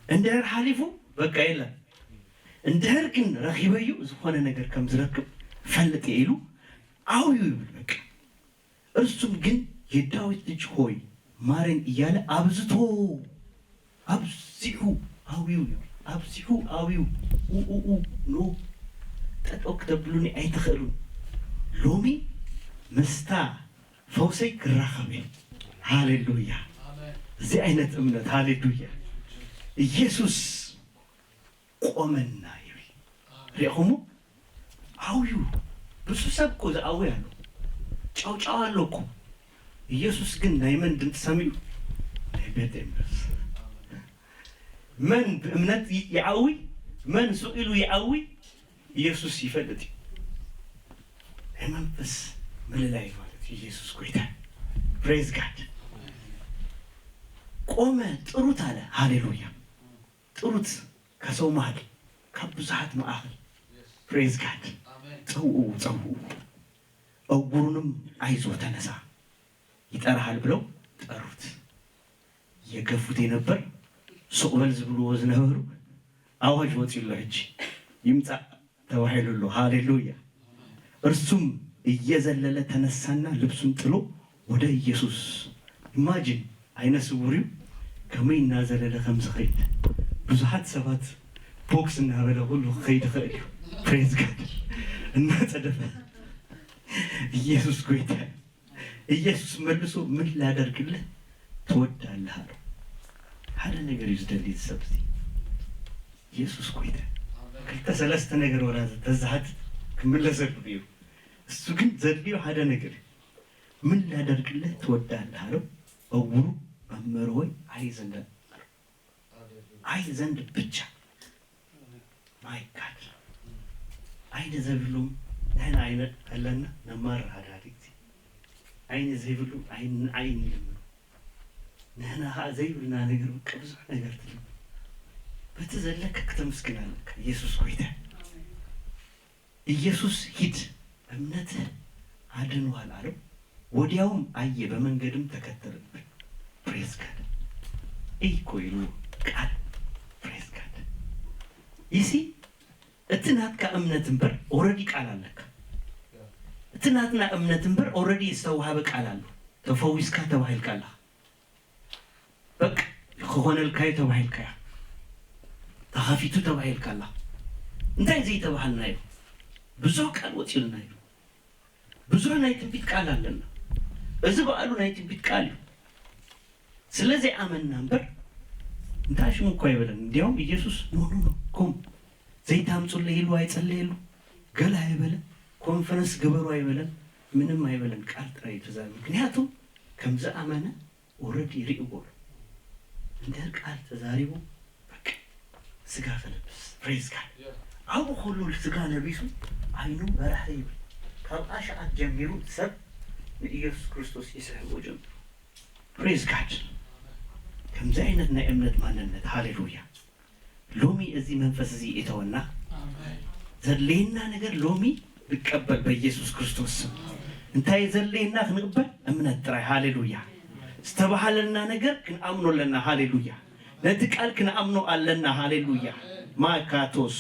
እንድሕር ሓሊፉ በቃ የለን። እንድሕር ግን ረኺበዩ ዝኾነ ነገር ከም ዝረክብ ፈልጥ ኢሉ ዓው ይብል በቃ። እርሱም ግን የዳዊት ልጅ ሆይ ማረኝ እያለ አብዝቶ አብዚሑ አዊው ይብል። አብዚሑ አዊው ኡኡኡ ኖ ጠጠው ክተብሉኒ ኣይትኽእሉን። ሎሚ ምስታ ፈውሰይ ክራኸብ እየ። ሃሌሉያ። እዚ ዓይነት እምነት ሃሌሉያ። ኢየሱስ ቆመና ይብል። ሪእኹሞ? ዓውዩ ብዙ ሰብ እኮ ዝኣዊ ኣሎ። ጫውጫው ኣሎ እኮ። ኢየሱስ ግን ናይ መን ድምፂ ሰሚዑ? ናይ ቤርቴምዮስ። መን ብእምነት ይዓዊ? መን ስቕ ኢሉ ይዓዊ? ኢየሱስ ይፈልጥ እዩ። ናይ መንፈስ ምልላይ ማለት እዩ። ኢየሱስ ጎይታ። ፕሬዝ ጋድ። ቆመ ጥሩት ኣለ። ሃሌሉያ። ጥሩት ከሰው መሃል ካብ ብዙሓት መኣኸል ፕሬዝ ጋድ። ፀውኡ ፀውኡ። እውሩንም አይዞ ተነሳ ይጠራሃል ብለው ጠሩት። የገፉት የነበር ሱቕ በል ዝብልዎ ዝነበሩ ኣዋጅ ወፂኡ ኣሎ። ሕጂ ይምፃእ ተባሂሉ ኣሎ። ሃሌሉያ። እርሱም እየዘለለ ተነሳና ልብሱን ጥሎ ወደ ኢየሱስ። ኢማጂን አይነ ስውር እዩ ከመይ እናዘለለ ከም ዝኸይድ ብዙሓት ሰባት ቦክስ እናበለ ኩሉ ክኸይድ ይኽእል እዩ። ፕሬዝ ጋድ እናጸደፈ ኢየሱስ ጎይታ። ኢየሱስ መልሶ ምን ላደርግልህ ትወዳለህ ኣለው። ሓደ ነገር እዩ ዝደሊ እዚ ሰብ እዚ። ኢየሱስ ጎይታ። ክልተ ሰለስተ ነገር ወላ ተዝሓትት ክምለሰሉ ነይሩ። እሱ ግን ዘድልዮ ሓደ ነገር እዩ። ምን ላደርግልህ ትወዳለህ ኣለው። እውሩ መምህር ሆይ ዓይን ዘንድ ዓይን ዘንድ ብቻ። ማይ ጋድ። ዓይኒ ዘይብሎም ንሕና ኣይነ ኣለና ነማር ሃዳዲ ግዜ። ዓይኒ ዘይብሉ ዓይኒ ንዓይኒ ይልምኑ። ንሕና ከዓ ዘይብልና ነገር በቃ ብዙሕ ነገር ትልምኑ። በቲ ዘለካ ክተመስግን ኣለካ ኢየሱስ ጎይታ። ኢየሱስ ሂድ እምነትህ አድንዋል አለው። ወዲያውም አየ በመንገድም ተከተለበት። ፕሬዝ ጋድ። እይ እኮ ይሉ ቃል። ፕሬዝ ጋድ። ይሲ እቲ ናትካ እምነት እምበር ኦረዲ ቃል ኣለካ። እቲ ናትና እምነት እምበር ኦረዲ ዝተዋሃበ ቃል ኣሎ። ተፈዊስካ ተባሂልካ ኣለኻ። በቃ ክኾነልካዩ ተባሂልካያ። ተኸፊቱ ተባሂልካ ኣላ። እንታይ ዘይተባሃልናዮ? ብዙሕ ቃል ወፂኡልና እዩ። ብዙሕ ናይ ትንቢት ቃል ኣለና። እዚ በዓሉ ናይ ትንቢት ቃል እዩ። ስለዚ ኣመንና እምበር እንታይ ሽሙ እኮ ኣይበለን። እንዲያውም ኢየሱስ ኖ ኖ ኖ ኮም ዘይታምፁለይ ኢሉ ኣይፀለየሉ። ገለ ኣይበለ። ኮንፈረንስ ግበሩ ኣይበለን። ምንም ኣይበለን። ቃል ጥራይ እዩ ተዛረበ። ምክንያቱ ከም ዝኣመነ ኦረዲ ይርእዎ ኣሎ። እንድሕር ቃል ተዛሪቡ በቃ ስጋ ከለብስ ፕሬዝ ጋድ። ኣብኡ ከሎ ስጋ ለቢሱ ዓይኑ በራህ ይብል። ካብ ኣሽዓት ጀሚሩ ሰብ ንኢየሱስ ክርስቶስ ይስሕቦ ጀምሩ። ፕሬዝ ጋድ። ከምዚ ዓይነት ናይ እምነት ማንነት ሃሌሉያ። ሎሚ እዚ መንፈስ እዚ ይእተወና። ዘድልየና ነገር ሎሚ ንቀበል በኢየሱስ ክርስቶስ ስም። እንታይ ዘድልየና ክንቅበል? እምነት ጥራይ። ሃሌሉያ። ዝተባሃለና ነገር ክንኣምኖ ኣለና። ሃሌሉያ። ነቲ ቃል ክንኣምኖ ኣለና። ሃሌሉያ። ማካቶስ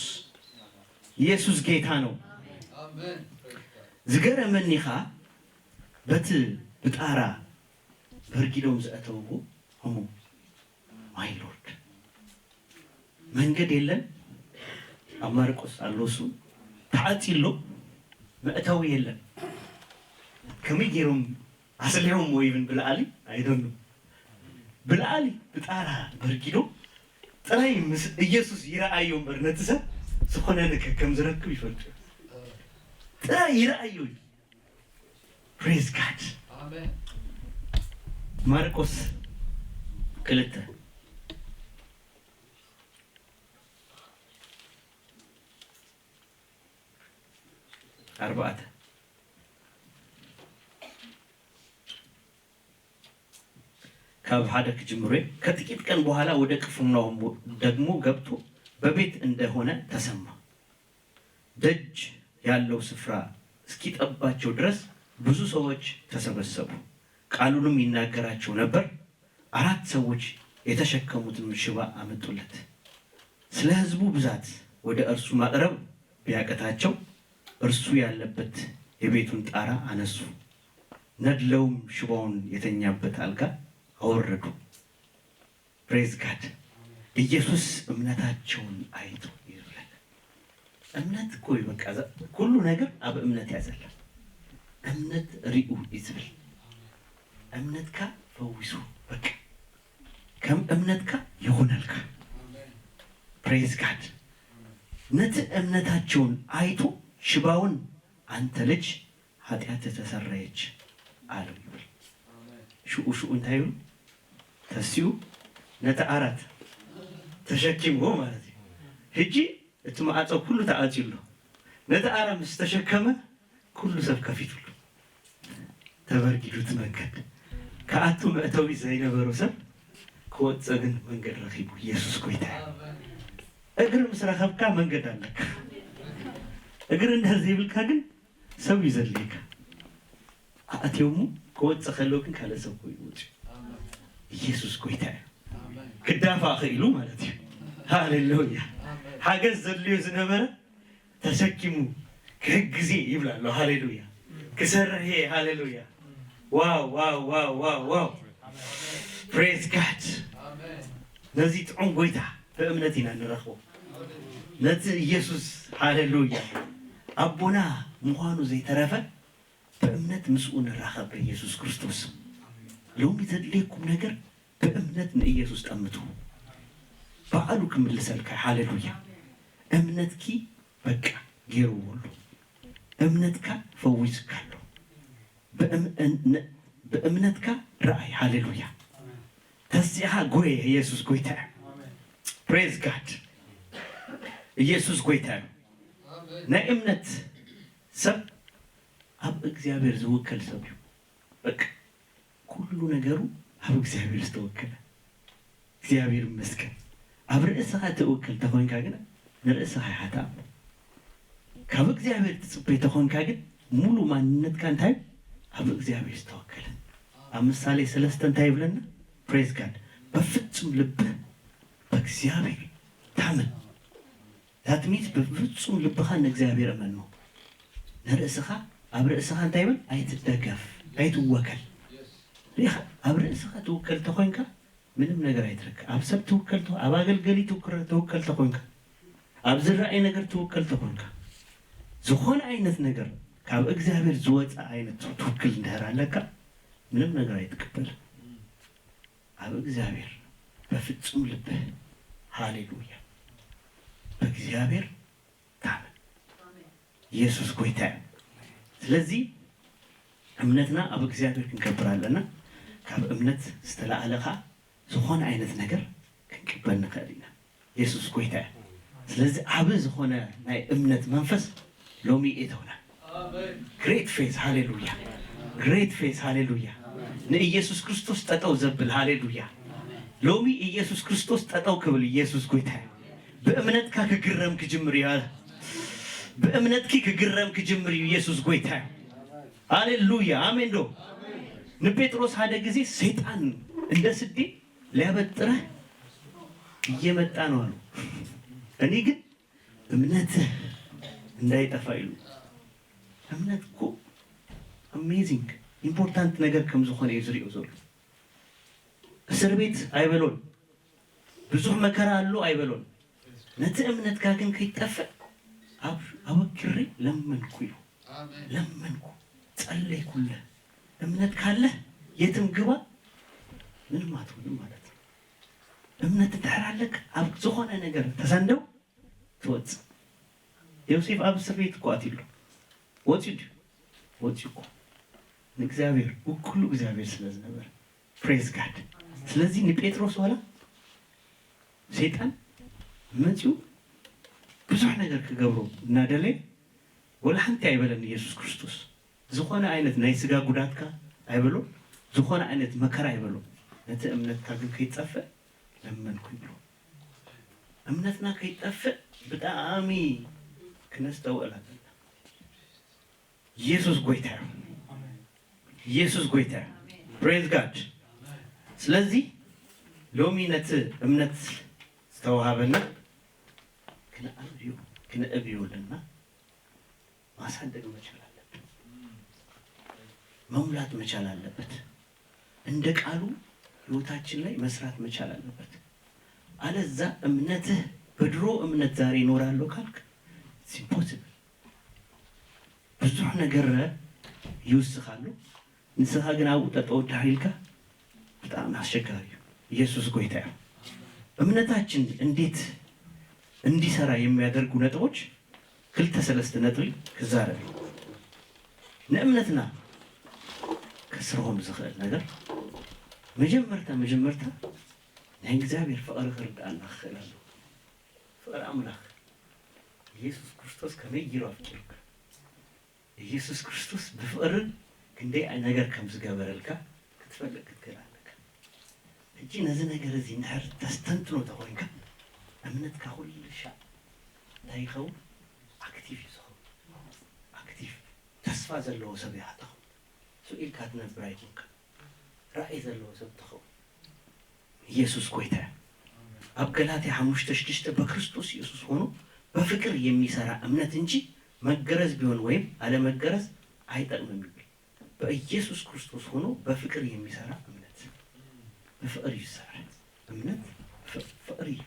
ኢየሱስ ጌታ ነው። ዝገረመኒ ኻ በቲ ብጣራ በርጊዶም ዘእተውዎ እሞ ማይ ሎርድ መንገድ የለን። ኣብ ማርቆስ ኣሎ እሱ፣ ተዓጽዩ ኣሎ። መእተዊ የለን። ከመይ ገይሮም ኣስሊሖምዎ ይብል ብላዕሊ? I don't know። ብላዕሊ ብጣራ በርጊዶ ጥራይ ምስ ኢየሱስ ይረኣዮ እምበር ነቲ ሰብ ዝኾነ ነገር ከም ዝረክብ ይፈልጡ እዮም። ጥራይ ይረኣዮ እዩ። Praise God። ማርቆስ ክልተ ኣርባዕተ ካብ ሓደ ክጅምሩ። ከጥቂት ቀን በኋላ ወደ ቅፍርናሆም ደግሞ ገብቶ በቤት እንደሆነ ተሰማ። ደጅ ያለው ስፍራ እስኪጠባቸው ድረስ ብዙ ሰዎች ተሰበሰቡ። ቃሉንም ይናገራቸው ነበር። አራት ሰዎች የተሸከሙትን ሽባ አመጡለት። ስለ ሕዝቡ ብዛት ወደ እርሱ ማቅረብ ቢያቀታቸው እርሱ ያለበት የቤቱን ጣራ አነሱ። ነድለውም ሽባውን የተኛበት አልጋ አወረዱ። Praise God። ኢየሱስ እምነታቸውን አይቶ ይብላል። እምነት እኮ እዩ በቃ ኩሉ ነገር ኣብ እምነት ያዘለ። እምነት ሪኡ ይዝብል። እምነትካ ፈዊሱ በቃ ከም እምነትካ ይኹነልካ። Praise God። ነቲ እምነታቸውን አይቶ ሽባውን አንተ ልጅ ኃጢአትህ ተሰረየች አለው ይብል። ሽኡ ሽኡ እንታይ ይብሉ? ተሲኡ ነቲ ዓራት ተሸኪምዎ ማለት እዩ። ሕጂ እቲ ማዕጾ ኩሉ ተዓጽዩ ኣሎ። ነቲ ዓራት ምስ ተሸከመ ኩሉ ሰብ ከፊትሉ ተበርጊዱ እቲ መንገድ። ከኣቱ መእተዊ ዘይነበሮ ሰብ ክወጽእ ግን መንገድ ረኺቡ። ኢየሱስ ጎይታ እዩ። እግሪ ምስ ረኸብካ መንገድ ኣለካ። እግሪ እንድሕር ዘይብልካ ግን ሰብ እዩ ዘድልየካ። ኣእትዮሙ ክወጽእ ከሎ ግን ካልእ ሰብ ኮይኑ ወጽኡ። ኢየሱስ ጎይታ እዩ። ክዳፋእ ክኢሉ ማለት እዩ። ሃሌሉያ። ሓገዝ ዘድልዮ ዝነበረ ተሰኪሙ ክሕግዝ እየ ይብል ኣሎ። ሃሌሉያ። ክሰርሕ እየ። ሃሌሉያ። ዋው ዋው ዋው ዋው ዋው። Praise God። ነዚ ጥዑም ጎይታ ብእምነት ኢና ንረኽቦ። ነቲ ኢየሱስ ሃሌሉያ ኣቦና ምዃኑ ዘይተረፈ ብእምነት ምስኡ ንራኸብ ብኢየሱስ ክርስቶስ። ሎሚ ዘድልየኩም ነገር ብእምነት ንኢየሱስ ጠምቱ። ባዕሉ ክምልሰልካ። ሃሌሉያ። እምነትኪ በቃ ገይርዎ ኣሎ። እምነትካ ፈዊስካ ኣሎ። ብእም- ን- ብእምነትካ ረኣይ። ሃሌሉያ። ተሲእኻ ጎየ። ኢየሱስ ጎይታ እዩ። Praise God። ኢየሱስ ጎይታ እዩ። ናይ እምነት ሰብ ኣብ እግዚኣብሔር ዝውከል ሰብ እዩ። በቃ ኩሉ ነገሩ ኣብ እግዚኣብሔር ዝተወከለ። እግዚኣብሔር ይመስገን። ኣብ ርእስኻ ትውከል ተኾንካ ግን ንርእስኻ ይሓታ። ካብ እግዚኣብሔር ትጽበይ ተኾንካ ግን ሙሉ ማንነትካ እንታይ ኣብ እግዚኣብሔር ዝተወከለ። ኣብ ምሳሌ ሰለስተ እንታይ ይብለና? Praise God። በፍጹም ልብህ በእግዚኣብሔር ታመን። That means ብፍጹም ልብኻ ንእግዚኣብሔር እመኖ። ንርእስኻ ኣብ ርእስኻ እንታይ ይብል? ኣይትደገፍ፣ ኣይትወከል። ሪኢኻ ኣብ ርእስኻ ትውከል ተኾንካ ምንም ነገር ኣይትረክብ። ኣብ ሰብ ትውከል ተኾ- ኣብ ኣገልገሊ ትውክረ- ትውከል ተኾንካ ኣብ ዝረኣይ ነገር ትውከል ተኾንካ ዝኾነ ዓይነት ነገር ካብ እግዚኣብሔር ዝወፀ ዓይነት ትውክል እንድሕር ኣለካ ምንም ነገር ኣይትቅበልን። ኣብ እግዚኣብሔር በፍጹም ልብህ። ሃሌሉያ። በእግዚኣብሔር ታመን። ኢየሱስ ጎይታ እዩ። ስለዚ እምነትና ኣብ እግዚኣብሔር ክንገብር ኣለና። ካብ እምነት ዝተላኣለ ከዓ ዝኾነ ዓይነት ነገር ክንቅበል ንኽእል ኢና። ኢየሱስ ጎይታ እዩ። ስለዚ ዓቢ ዝኾነ ናይ እምነት መንፈስ ሎሚ እተውና። Great faith። ሃሌሉያ። Great faith። ሃሌሉያ። ንኢየሱስ ክርስቶስ ጠጠው ዘብል። ሃሌሉያ። ሎሚ ኢየሱስ ክርስቶስ ጠጠው ክብል። ኢየሱስ ጎይታ እዩ። ብእምነትካ ክግረም ክጅምር እዩ። ብእምነትኪ ክግረም ክጅምር እዩ። ኢየሱስ ጎይታ እዩ። ሃሌሉያ። ኣሜን ዶ? ንጴጥሮስ ሓደ ግዜ ሰይጣን እንደ ስዴ ሊያበጥረህ እየመጣ ነው አሉ። እኔ ግን እምነትህ እንዳይጠፋ ይሉ። እምነት እኮ amazing important ነገር ከም ዝኾነ እዩ ዝሪኦ ዘሎ። እስር ቤት ኣይበሎን፣ ብዙሕ መከራ ኣሎ ኣይበሎን። ነቲ እምነትካ ግን ከይጠፍእ ኣብ ኣበክሬ ለመንኩ ኢሉ። ለመንኩ፣ ጸለይኩለ። እምነት ካለህ የትም ግባ፣ ምንም ኣትሆንም ማለት ነው። እምነት እንድሕር ኣለካ ኣብ ዝኾነ ነገር ተሰንደው ትወጽእ። ዮሴፍ ኣብ እስር ቤት እኮ ኣትዩ ኣሎ። ወጺኡ ድዩ? ወጺኡ እኮ ንእግዚኣብሔር ውክሉ እግዚኣብሔር ስለ ዝነበረ። ፕሬዝ ጋድ። ስለዚ ንጴጥሮስ ዋላ ሰይጣን መጺኡ ብዙሕ ነገር ክገብሮ እናደለየ ወላ ሓንቲ ኣይበለን ኢየሱስ ክርስቶስ። ዝኾነ ዓይነት ናይ ስጋ ጉዳትካ ኣይበሎ፣ ዝኾነ ዓይነት መከራ ኣይበሎ። ነቲ እምነትካ ግን ከይጠፍእ ለመንኩ ይብሎ። እምነትና ከይጠፍእ ብጣዕሚ ክነስተውዕል ኣለና። ኢየሱስ ጎይታ እዩ። ኢየሱስ ጎይታ እዩ። ፕሬዝ ጋድ። ስለዚ ሎሚ ነቲ እምነት ዝተዋሃበና ክንኣብዩ ክንእብዩ ኣለና። ማሳደግ መቻል ኣለብን። መሙላት መቻል ኣለበት። እንደ ቃሉ ህይወታችን ላይ መስራት መቻል ኣለበት። አለዛ እምነትህ በድሮ እምነት ዛሬ ይኖራለሁ ካልክ ኢምፖሲብል። ብዙሕ ነገር ይውስኻሉ። ንስኻ ግን ኣብኡ ጠጠው ዳር ኢልካ ብጣዕሚ ኣስቸጋሪ እዩ። ኢየሱስ ጎይታ እዩ። እምነታችን እንዴት እንዲሰራ የሚያደርጉ ነጥቦች ክልተ ሰለስተ ነጥቢ ክዛረብ እዩ። ንእምነትና ከስርሆም ዝኽእል ነገር መጀመርታ መጀመርታ ናይ እግዚኣብሔር ፍቕሪ ክርድኣና ክኽእል ኣለዎ። ፍቕሪ ኣምላኽ ኢየሱስ ክርስቶስ ከመይ ገይሩ ኣፍቂሩካ፣ ኢየሱስ ክርስቶስ ብፍቕርን ክንደይ ነገር ከም ዝገበረልካ ክትፈልጥ ክትክእል ኣለካ። ሕጂ ነዚ ነገር እዚ እንድሕር ተስተንትኖ ተኾይንካ እምነትካ ኩሉ ሻዕ እንታይ ይኸውን? ኣክቲቭ እዩ ዝኸውን። ኣክቲቭ ተስፋ ዘለዎ ሰብ ኢኻ ትኸውን። ስቕ ኢልካ ትነብር ኣይኮንካ። ራእይ ዘለዎ ሰብ ትኸውን። ኢየሱስ ጎይታ እዩ። ኣብ ገላትያ ሓሙሽተ ሽዱሽተ በክርስቶስ ኢየሱስ ሆኖ በፍቅር የሚሰራ እምነት እንጂ መገረዝ ቢሆን ወይም አለመገረዝ አይጠቅምም ይብል። በኢየሱስ ክርስቶስ ሆኖ በፍቅር የሚሰራ እምነት በፍቅር ይሰራል። እምነት ፍ- ፍቅር እዩ።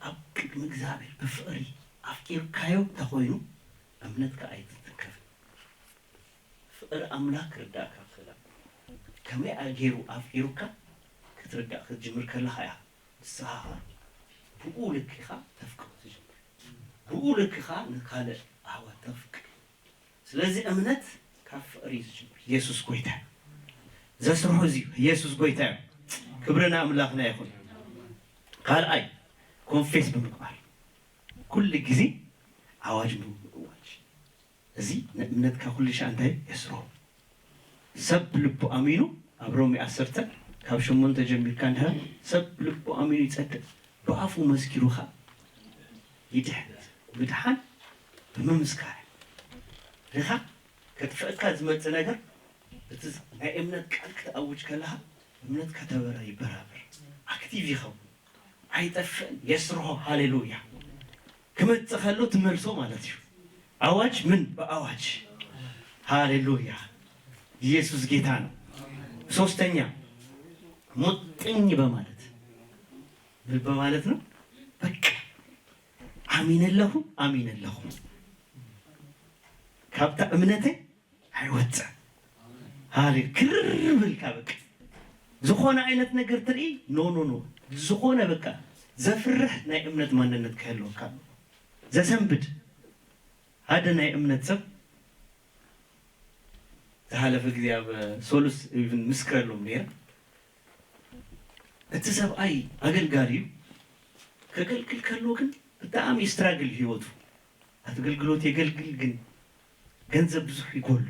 ኣብ ቅድሚ እግዚኣብሔር ብፍቅሪ ኣፍቂርካዮ እንተኾይኑ እምነትካ ኣይትትንከፍን። ፍቅሪ ኣምላክ ክርዳእካ ክኽእል ኣለዎ። ከመይ ገይሩ ኣፍቂሩካ ክትርዳእ ክትጅምር ከለኻ እያ ንስኻ ብኡ ልክ ኢኻ ተፍቅሮ ትጅምር። ብኡ ልክ ኢኻ ንካልእ ኣሕዋት ተፍቅር። ስለዚ እምነት ካብ ፍቅሪ እዩ ዝጅምር። ኢየሱስ ጎይታ እዩ። ዘስርሖ እዚ እዩ። ኢየሱስ ጎይታ እዩ። ክብሪ ንኣምላኽና ይኹን። ካልኣይ ኮንፌስ ብምግባር ኩሉ ግዜ ኣዋጅ ምእዋጅ። እዚ ንእምነትካ ኩሉ ሻዕ እንታይ የስሮ? ሰብ ብልቡ ኣሚኑ ኣብ ሮሜ ዓሰርተ ካብ ሸሞንተ ጀሚርካ እንድሕር ሰብ ብልቡ ኣሚኑ ይጸድቅ ብኣፉ መስኪሩ ኸኣ ይድሕን። ምድሓን ብምምስካር ርኻ ከጥፍእካ ዝመጽእ ነገር እቲ ናይ እምነት ቃል ክትኣውጅ ከለኻ እምነትካ ተበራ ይበራበር ኣክቲቭ ይኸውን። ኣይጠፍእን የስርሖ። ሃሌሉያ። ክመጽእ ከሎ ትመልሶ ማለት እዩ። ኣዋጅ ምን በኣዋጅ። ሃሌሉያ። ኢየሱስ ጌታ ነው። ሶስተኛ ሙጥኝ በማለት ምን በማለት ነው? በቃ አሚን ኣለኹ አሚን ኣለኹ ካብታ እምነተይ ኣይወፅእ። ሃሌ ክርር ብልካ በቃ ዝኾነ ዓይነት ነገር ትርኢ ኖ ኖ ኖ ዝኾነ በቃ ዘፍርሕ ናይ እምነት ማንነት ክህልወካ ኣለዎ። ዘሰንብድ ሓደ ናይ እምነት ሰብ ዝሓለፈ ግዜ ኣብ ሶሉስ ኢቭን ምስክረሎም ነይረ። እቲ ሰብኣይ ኣገልጋሊ እዩ። ከገልግል ከሎ ግን ብጣዕሚ ስትራግል ህይወቱ ኣገልግሎት የገልግል ግን ገንዘብ ብዙሕ ይጎል።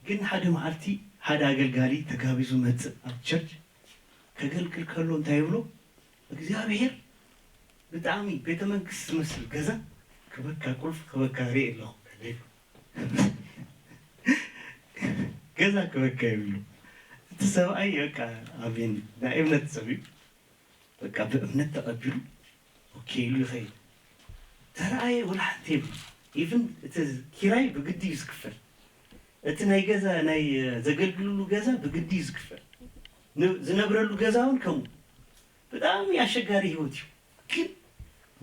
ግን ሓደ መዓልቲ ሓደ ኣገልጋሊ ተጋቢዙ መጽእ ኣብ ቸርች ከገልግል ከሎ እንታይ ይብሎ እግዚኣብሔር ብጣዕሚ ቤተ መንግስት ዝመስል ገዛ ክበካ ቁልፍ ክበካ ርእ ኣለኹ ገዛ ክበካ ይብሉ። እቲ ሰብኣይ በቃ ኣሜን ናይ እምነት ሰብ እዩ። በቃ ብእምነት ተቐቢሉ ኦኬ ኢሉ ይኸይድ። ተረኣየ ወላ ሓንቲ የብሉ። ኢቭን እቲ ኪራይ ብግዲ እዩ ዝክፈል። እቲ ናይ ገዛ ናይ ዘገልግልሉ ገዛ ብግዲ እዩ ዝክፈል። ዝነብረሉ ገዛ እውን ከምኡ ብጣዕሚ ኣሸጋሪ ህይወት እዩ። ግን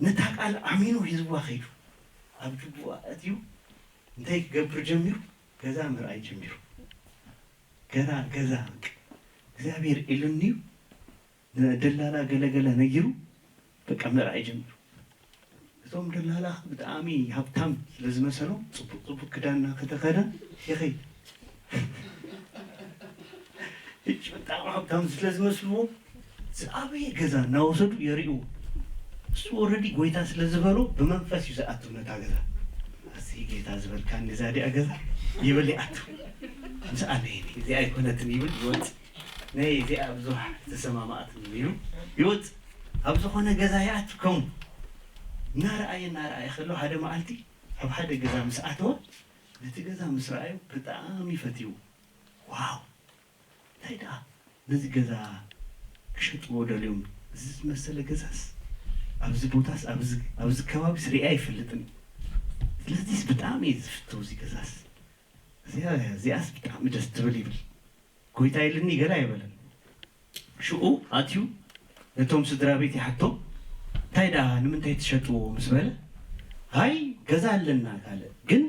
ነታ ቃል ኣሚኑ ሒዝዋ ኸይዱ። ኣብ ጅቡኣ ኣትዩ እንታይ ክገብር ጀሚሩ? ገዛ ምርኣይ ጀሚሩ። ገዛ ገዛ በቃ እግዚኣብሔር ኢሉኒ እዩ። ንደላላ ገለገለ ነጊሩ በቃ ምርኣይ ጀሚሩ። እቶም ደላላ ብጣዕሚ ሃብታም ስለ ዝመሰሎም ጽቡቅ ጽቡቅ ክዳን እናተኸደ ይኸይድ። ሕጂ ብጣዕሚ ሃብታም ስለ ዝመስልዎም ዝኣበየ ገዛ እናወሰዱ የርእይዎ። እሱ ወረዲ ጎይታ ስለ ዝበሎ ብመንፈስ እዩ ዝኣቱ ነታ ገዛ። እዚ ጌታ ዝበልካ እንደዛ ዲኣ ገዛ ይብል ይኣቱ። ምስ ኣነ እዚኣ ኣይኮነትን ይብል ይወጽእ። ናይ እዚኣ ብዙሕ ተሰማማኣትን ኢሉ ይወጽእ። ኣብ ዝኾነ ገዛ ይኣቱ ከምኡ እናረኣየ እናረኣየ ከሎ ሓደ መዓልቲ ኣብ ሓደ ገዛ ምስ ኣተወ ነቲ ገዛ ምስ ረኣዮ ብጣዕሚ ፈትይዎ። ዋው እንታይ ደኣ ነዚ ገዛ ክሸጥዎ ደልዮም እዚ ዝመሰለ ገዛስ ኣብዚ ቦታስ ኣብዚ ኣብዚ ከባቢስ ሪኣ ኣይፈልጥን። ስለዚስ ብጣዕሚ እየ ዝፍተው እዚ ገዛስ እዚኣ እዚኣስ ብጣዕሚ ደስ ትብል ይብል። ጎይታ ኢልኒ ገለ ኣይበለን። ሽኡ ኣትዩ ነቶም ስድራ ቤት ይሓቶም እንታይ ደኣ ንምንታይ ትሸጥዎ ምስ በለ ሃይ ገዛ ኣለና ካልእ ግን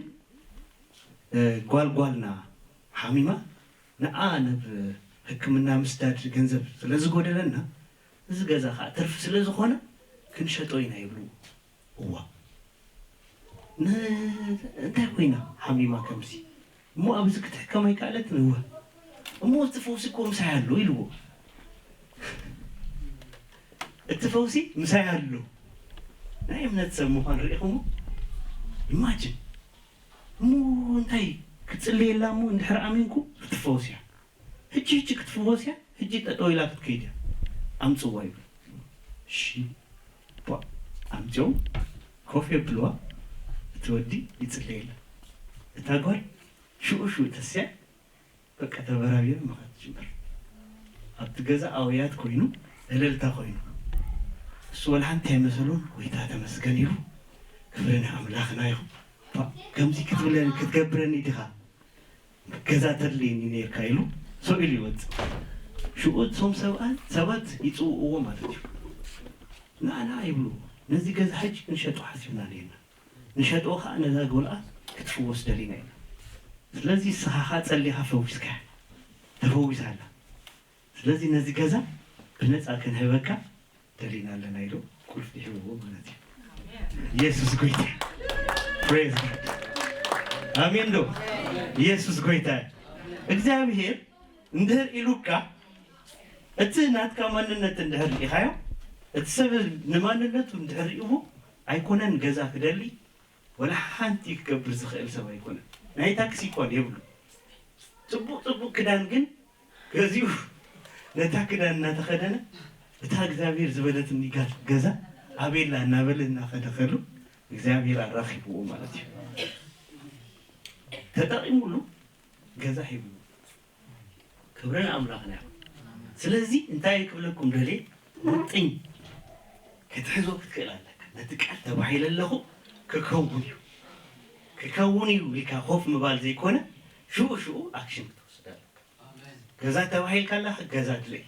ጓልጓልና ሓሚማ ንዓ ናብ ሕክምና ምስዳድ ገንዘብ ስለ ዝጎደለና እዚ ገዛ ከዓ ትርፊ ስለ ዝኾነ ክንሸጦ ኢና ይብሉ። እዋ እንታይ ኮይና ሓሚማ ከምዚ እሞ ኣብዚ ክትሕከም ኣይከኣለትን እወ እሞ እቲ ፈውሲ እኮ ምሳይ ኣሎ ኢልዎ። እቲ ፈውሲ ምሳይ ኣሎ ናይ እምነት ሰብ ምዃን ርኢኹሞ? ኢማጅን እሞ እንታይ ክጽልየላ እሞ እንድሕር ኣሚንኩ ክትፈወስ እያ ሕጂ ሕጂ ክትፍወስ እያ ሕጂ ጠጠው ኢላ ክትከይድ እያ ኣምጽዋ ይብል እሺ ቧ ኣምጽኦም ኮፍ የብልዋ እቲ ወዲ ይጽልየላ እታ ጓል ሽኡ ሽኡ ተስያ በቃ ተበራቢሩ ምኻድ ትጅምር ኣብቲ ገዛ ኣውያት ኮይኑ እልልታ ኮይኑ እሱ ወላ ሓንቲ ኣይመሰሎን ጎይታ ተመስገን ኢሉ ክብሪ ንኣምላኽና ይኹን ከምዚ ክትብለኒ ክትገብረኒ ዲኻ ገዛ ተድልየኒ ነርካ ኢሉ ሰው ኢሉ ይወፅእ ሽኡ እቶም ሰብኣን ሰባት ይፅውእዎ ማለት እዩ ንኣና ይብልዎ ነዚ ገዛ ሕጂ ክንሸጦ ሓሲብና ነርና ንሸጦ ከዓ ነዛ ጎልኣ ክትፍወስ ደሊና ኢና ስለዚ ንስኻ ከዓ ፀሊኻ ፈዊስካ ተፈዊሳ ኣላ ስለዚ ነዚ ገዛ ብነፃ ክንህበካ ደሊና ኣለና ኢሉ ቁልፊ ሂብዎ ማለት እዩ። ኢየሱስ ጎይታ። Praise God። ኣሜን ዶ? ኢየሱስ ጎይታ። እግዚኣብሔር እንድህር ኢሉካ እቲ ናትካ ማንነት እንድሕር ርኢኻዮ እቲ ሰብ ንማንነቱ እንድሕር ርኢዎ ኣይኮነን ገዛ ክደሊ ወላ ሓንቲ ክገብር ዝኽእል ሰብ ኣይኮነን። ናይ ታክሲ እኳ የብሉ። ጽቡቕ ጽቡቕ ክዳን ግን ገዚኡ ነታ ክዳን እናተኸደነ እታ እግዚኣብሔር ዝበለትኒ ጋል ገዛ ኣቤላ እናበለ እናኸደ ከሉ እግዚኣብሔር ኣራኺብዎ ማለት እዩ። ተጠቒሙሉ ገዛ ሂብዎ። ክብሪ ንኣምላኽና ይኹን። ስለዚ እንታይ ክብለኩም ደልየ ሙጥኝ ክትሕዞ ክትክእል ኣለካ። ነቲ ቃል ተባሂለ ኣለኹ ክከውን እዩ ክከውን እዩ ኢልካ ኮፍ ምባል ዘይኮነ ሽኡ ሽኡ ኣክሽን ክትወስድ ኣለካ። ገዛ ተባሂልካ ኣለኻ ገዛ ድለይ።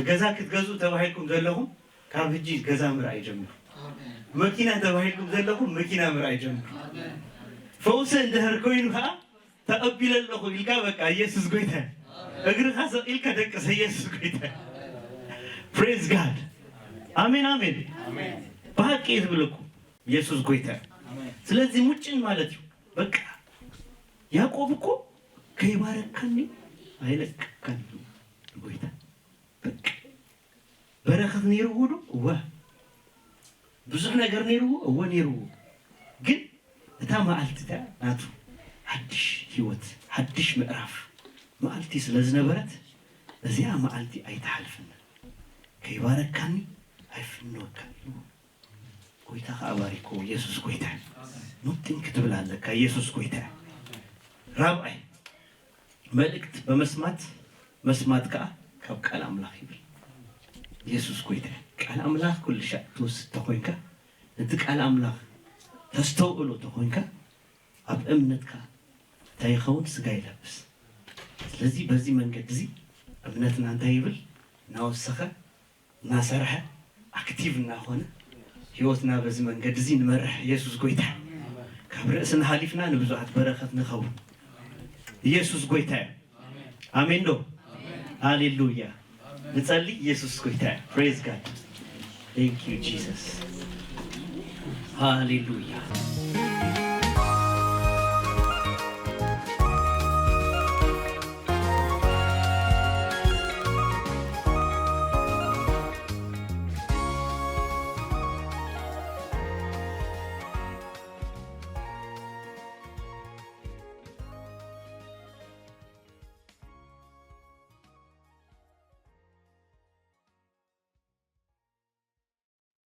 ገዛ ክትገዝኡ ተባሂልኩም ዘለኹም ካብ ሕጂ ገዛ ምርኣይ ጀምሩ። መኪና ተባሂልኩም ዘለኹም መኪና ምርኣይ ጀምሩ። ፈውሲ እንድሕር ኮይኑ ከዓ ተቐቢለ ኣለኹ ኢልካ በቃ ኢየሱስ ጎይታ እግርኻ ሰቕ ኢልካ ደቅሰ ኢየሱስ ጎይታ። Praise God። ኣሜን ኣሜን። ብሓቂ እየ ዝብለኩም ኢየሱስ ጎይታ። ስለዚ ሙጭን ማለት እዩ በቃ ያዕቆብ እኮ ከይባረካኒ ኣይለቅካን ጎይታ በቃ በረኸት ነይርዎ ዶ? እወ። ብዙሕ ነገር ነይርዎ? እወ ነይርዎ። ግን እታ መዓልቲ እታ ናቱ ሓድሽ ህይወት ሓድሽ ምዕራፍ መዓልቲ ስለ ዝነበረት እዚኣ መዓልቲ ኣይትሓልፍን ከይባረካኒ ኣይፍንወካን ኢልዎ። ጎይታ ከዓ ባሪኮ ኢየሱስ ጎይታ እዩ። ሙጥኝ ክትብል ኣለካ ኢየሱስ ጎይታ እዩ። ራብዓይ መልእክት በመስማት መስማት ከዓ ካብ ቃል ኣምላኽ ይብል። ኢየሱስ ጎይታ እዩ። ቃል ኣምላኽ ኩሉ ሻዕ ትወስድ ተኾይንካ ነቲ ቃል ኣምላኽ ተስተውዕሎ ተኾይንካ ኣብ እምነትካ እንታይ ይኸውን ስጋ ይለብስ። ስለዚ በዚ መንገዲ እዚ እምነትና እንታይ ይብል እናወሰኸ እናሰርሐ ኣክቲቭ እናኾነ ህይወትና በዚ መንገዲ እዚ ንመርሕ። ኢየሱስ ጎይታ። ካብ ርእስና ሃሊፍና ንብዙሓት በረኸት ንኸውን። ኢየሱስ ጎይታ እዩ። ኣሜን ዶ? ሃሌሉያ። ንጸሊ። ኢየሱስ ጎይታ እዩ። Praise God. Thank you Jesus. ሃሌሉያ።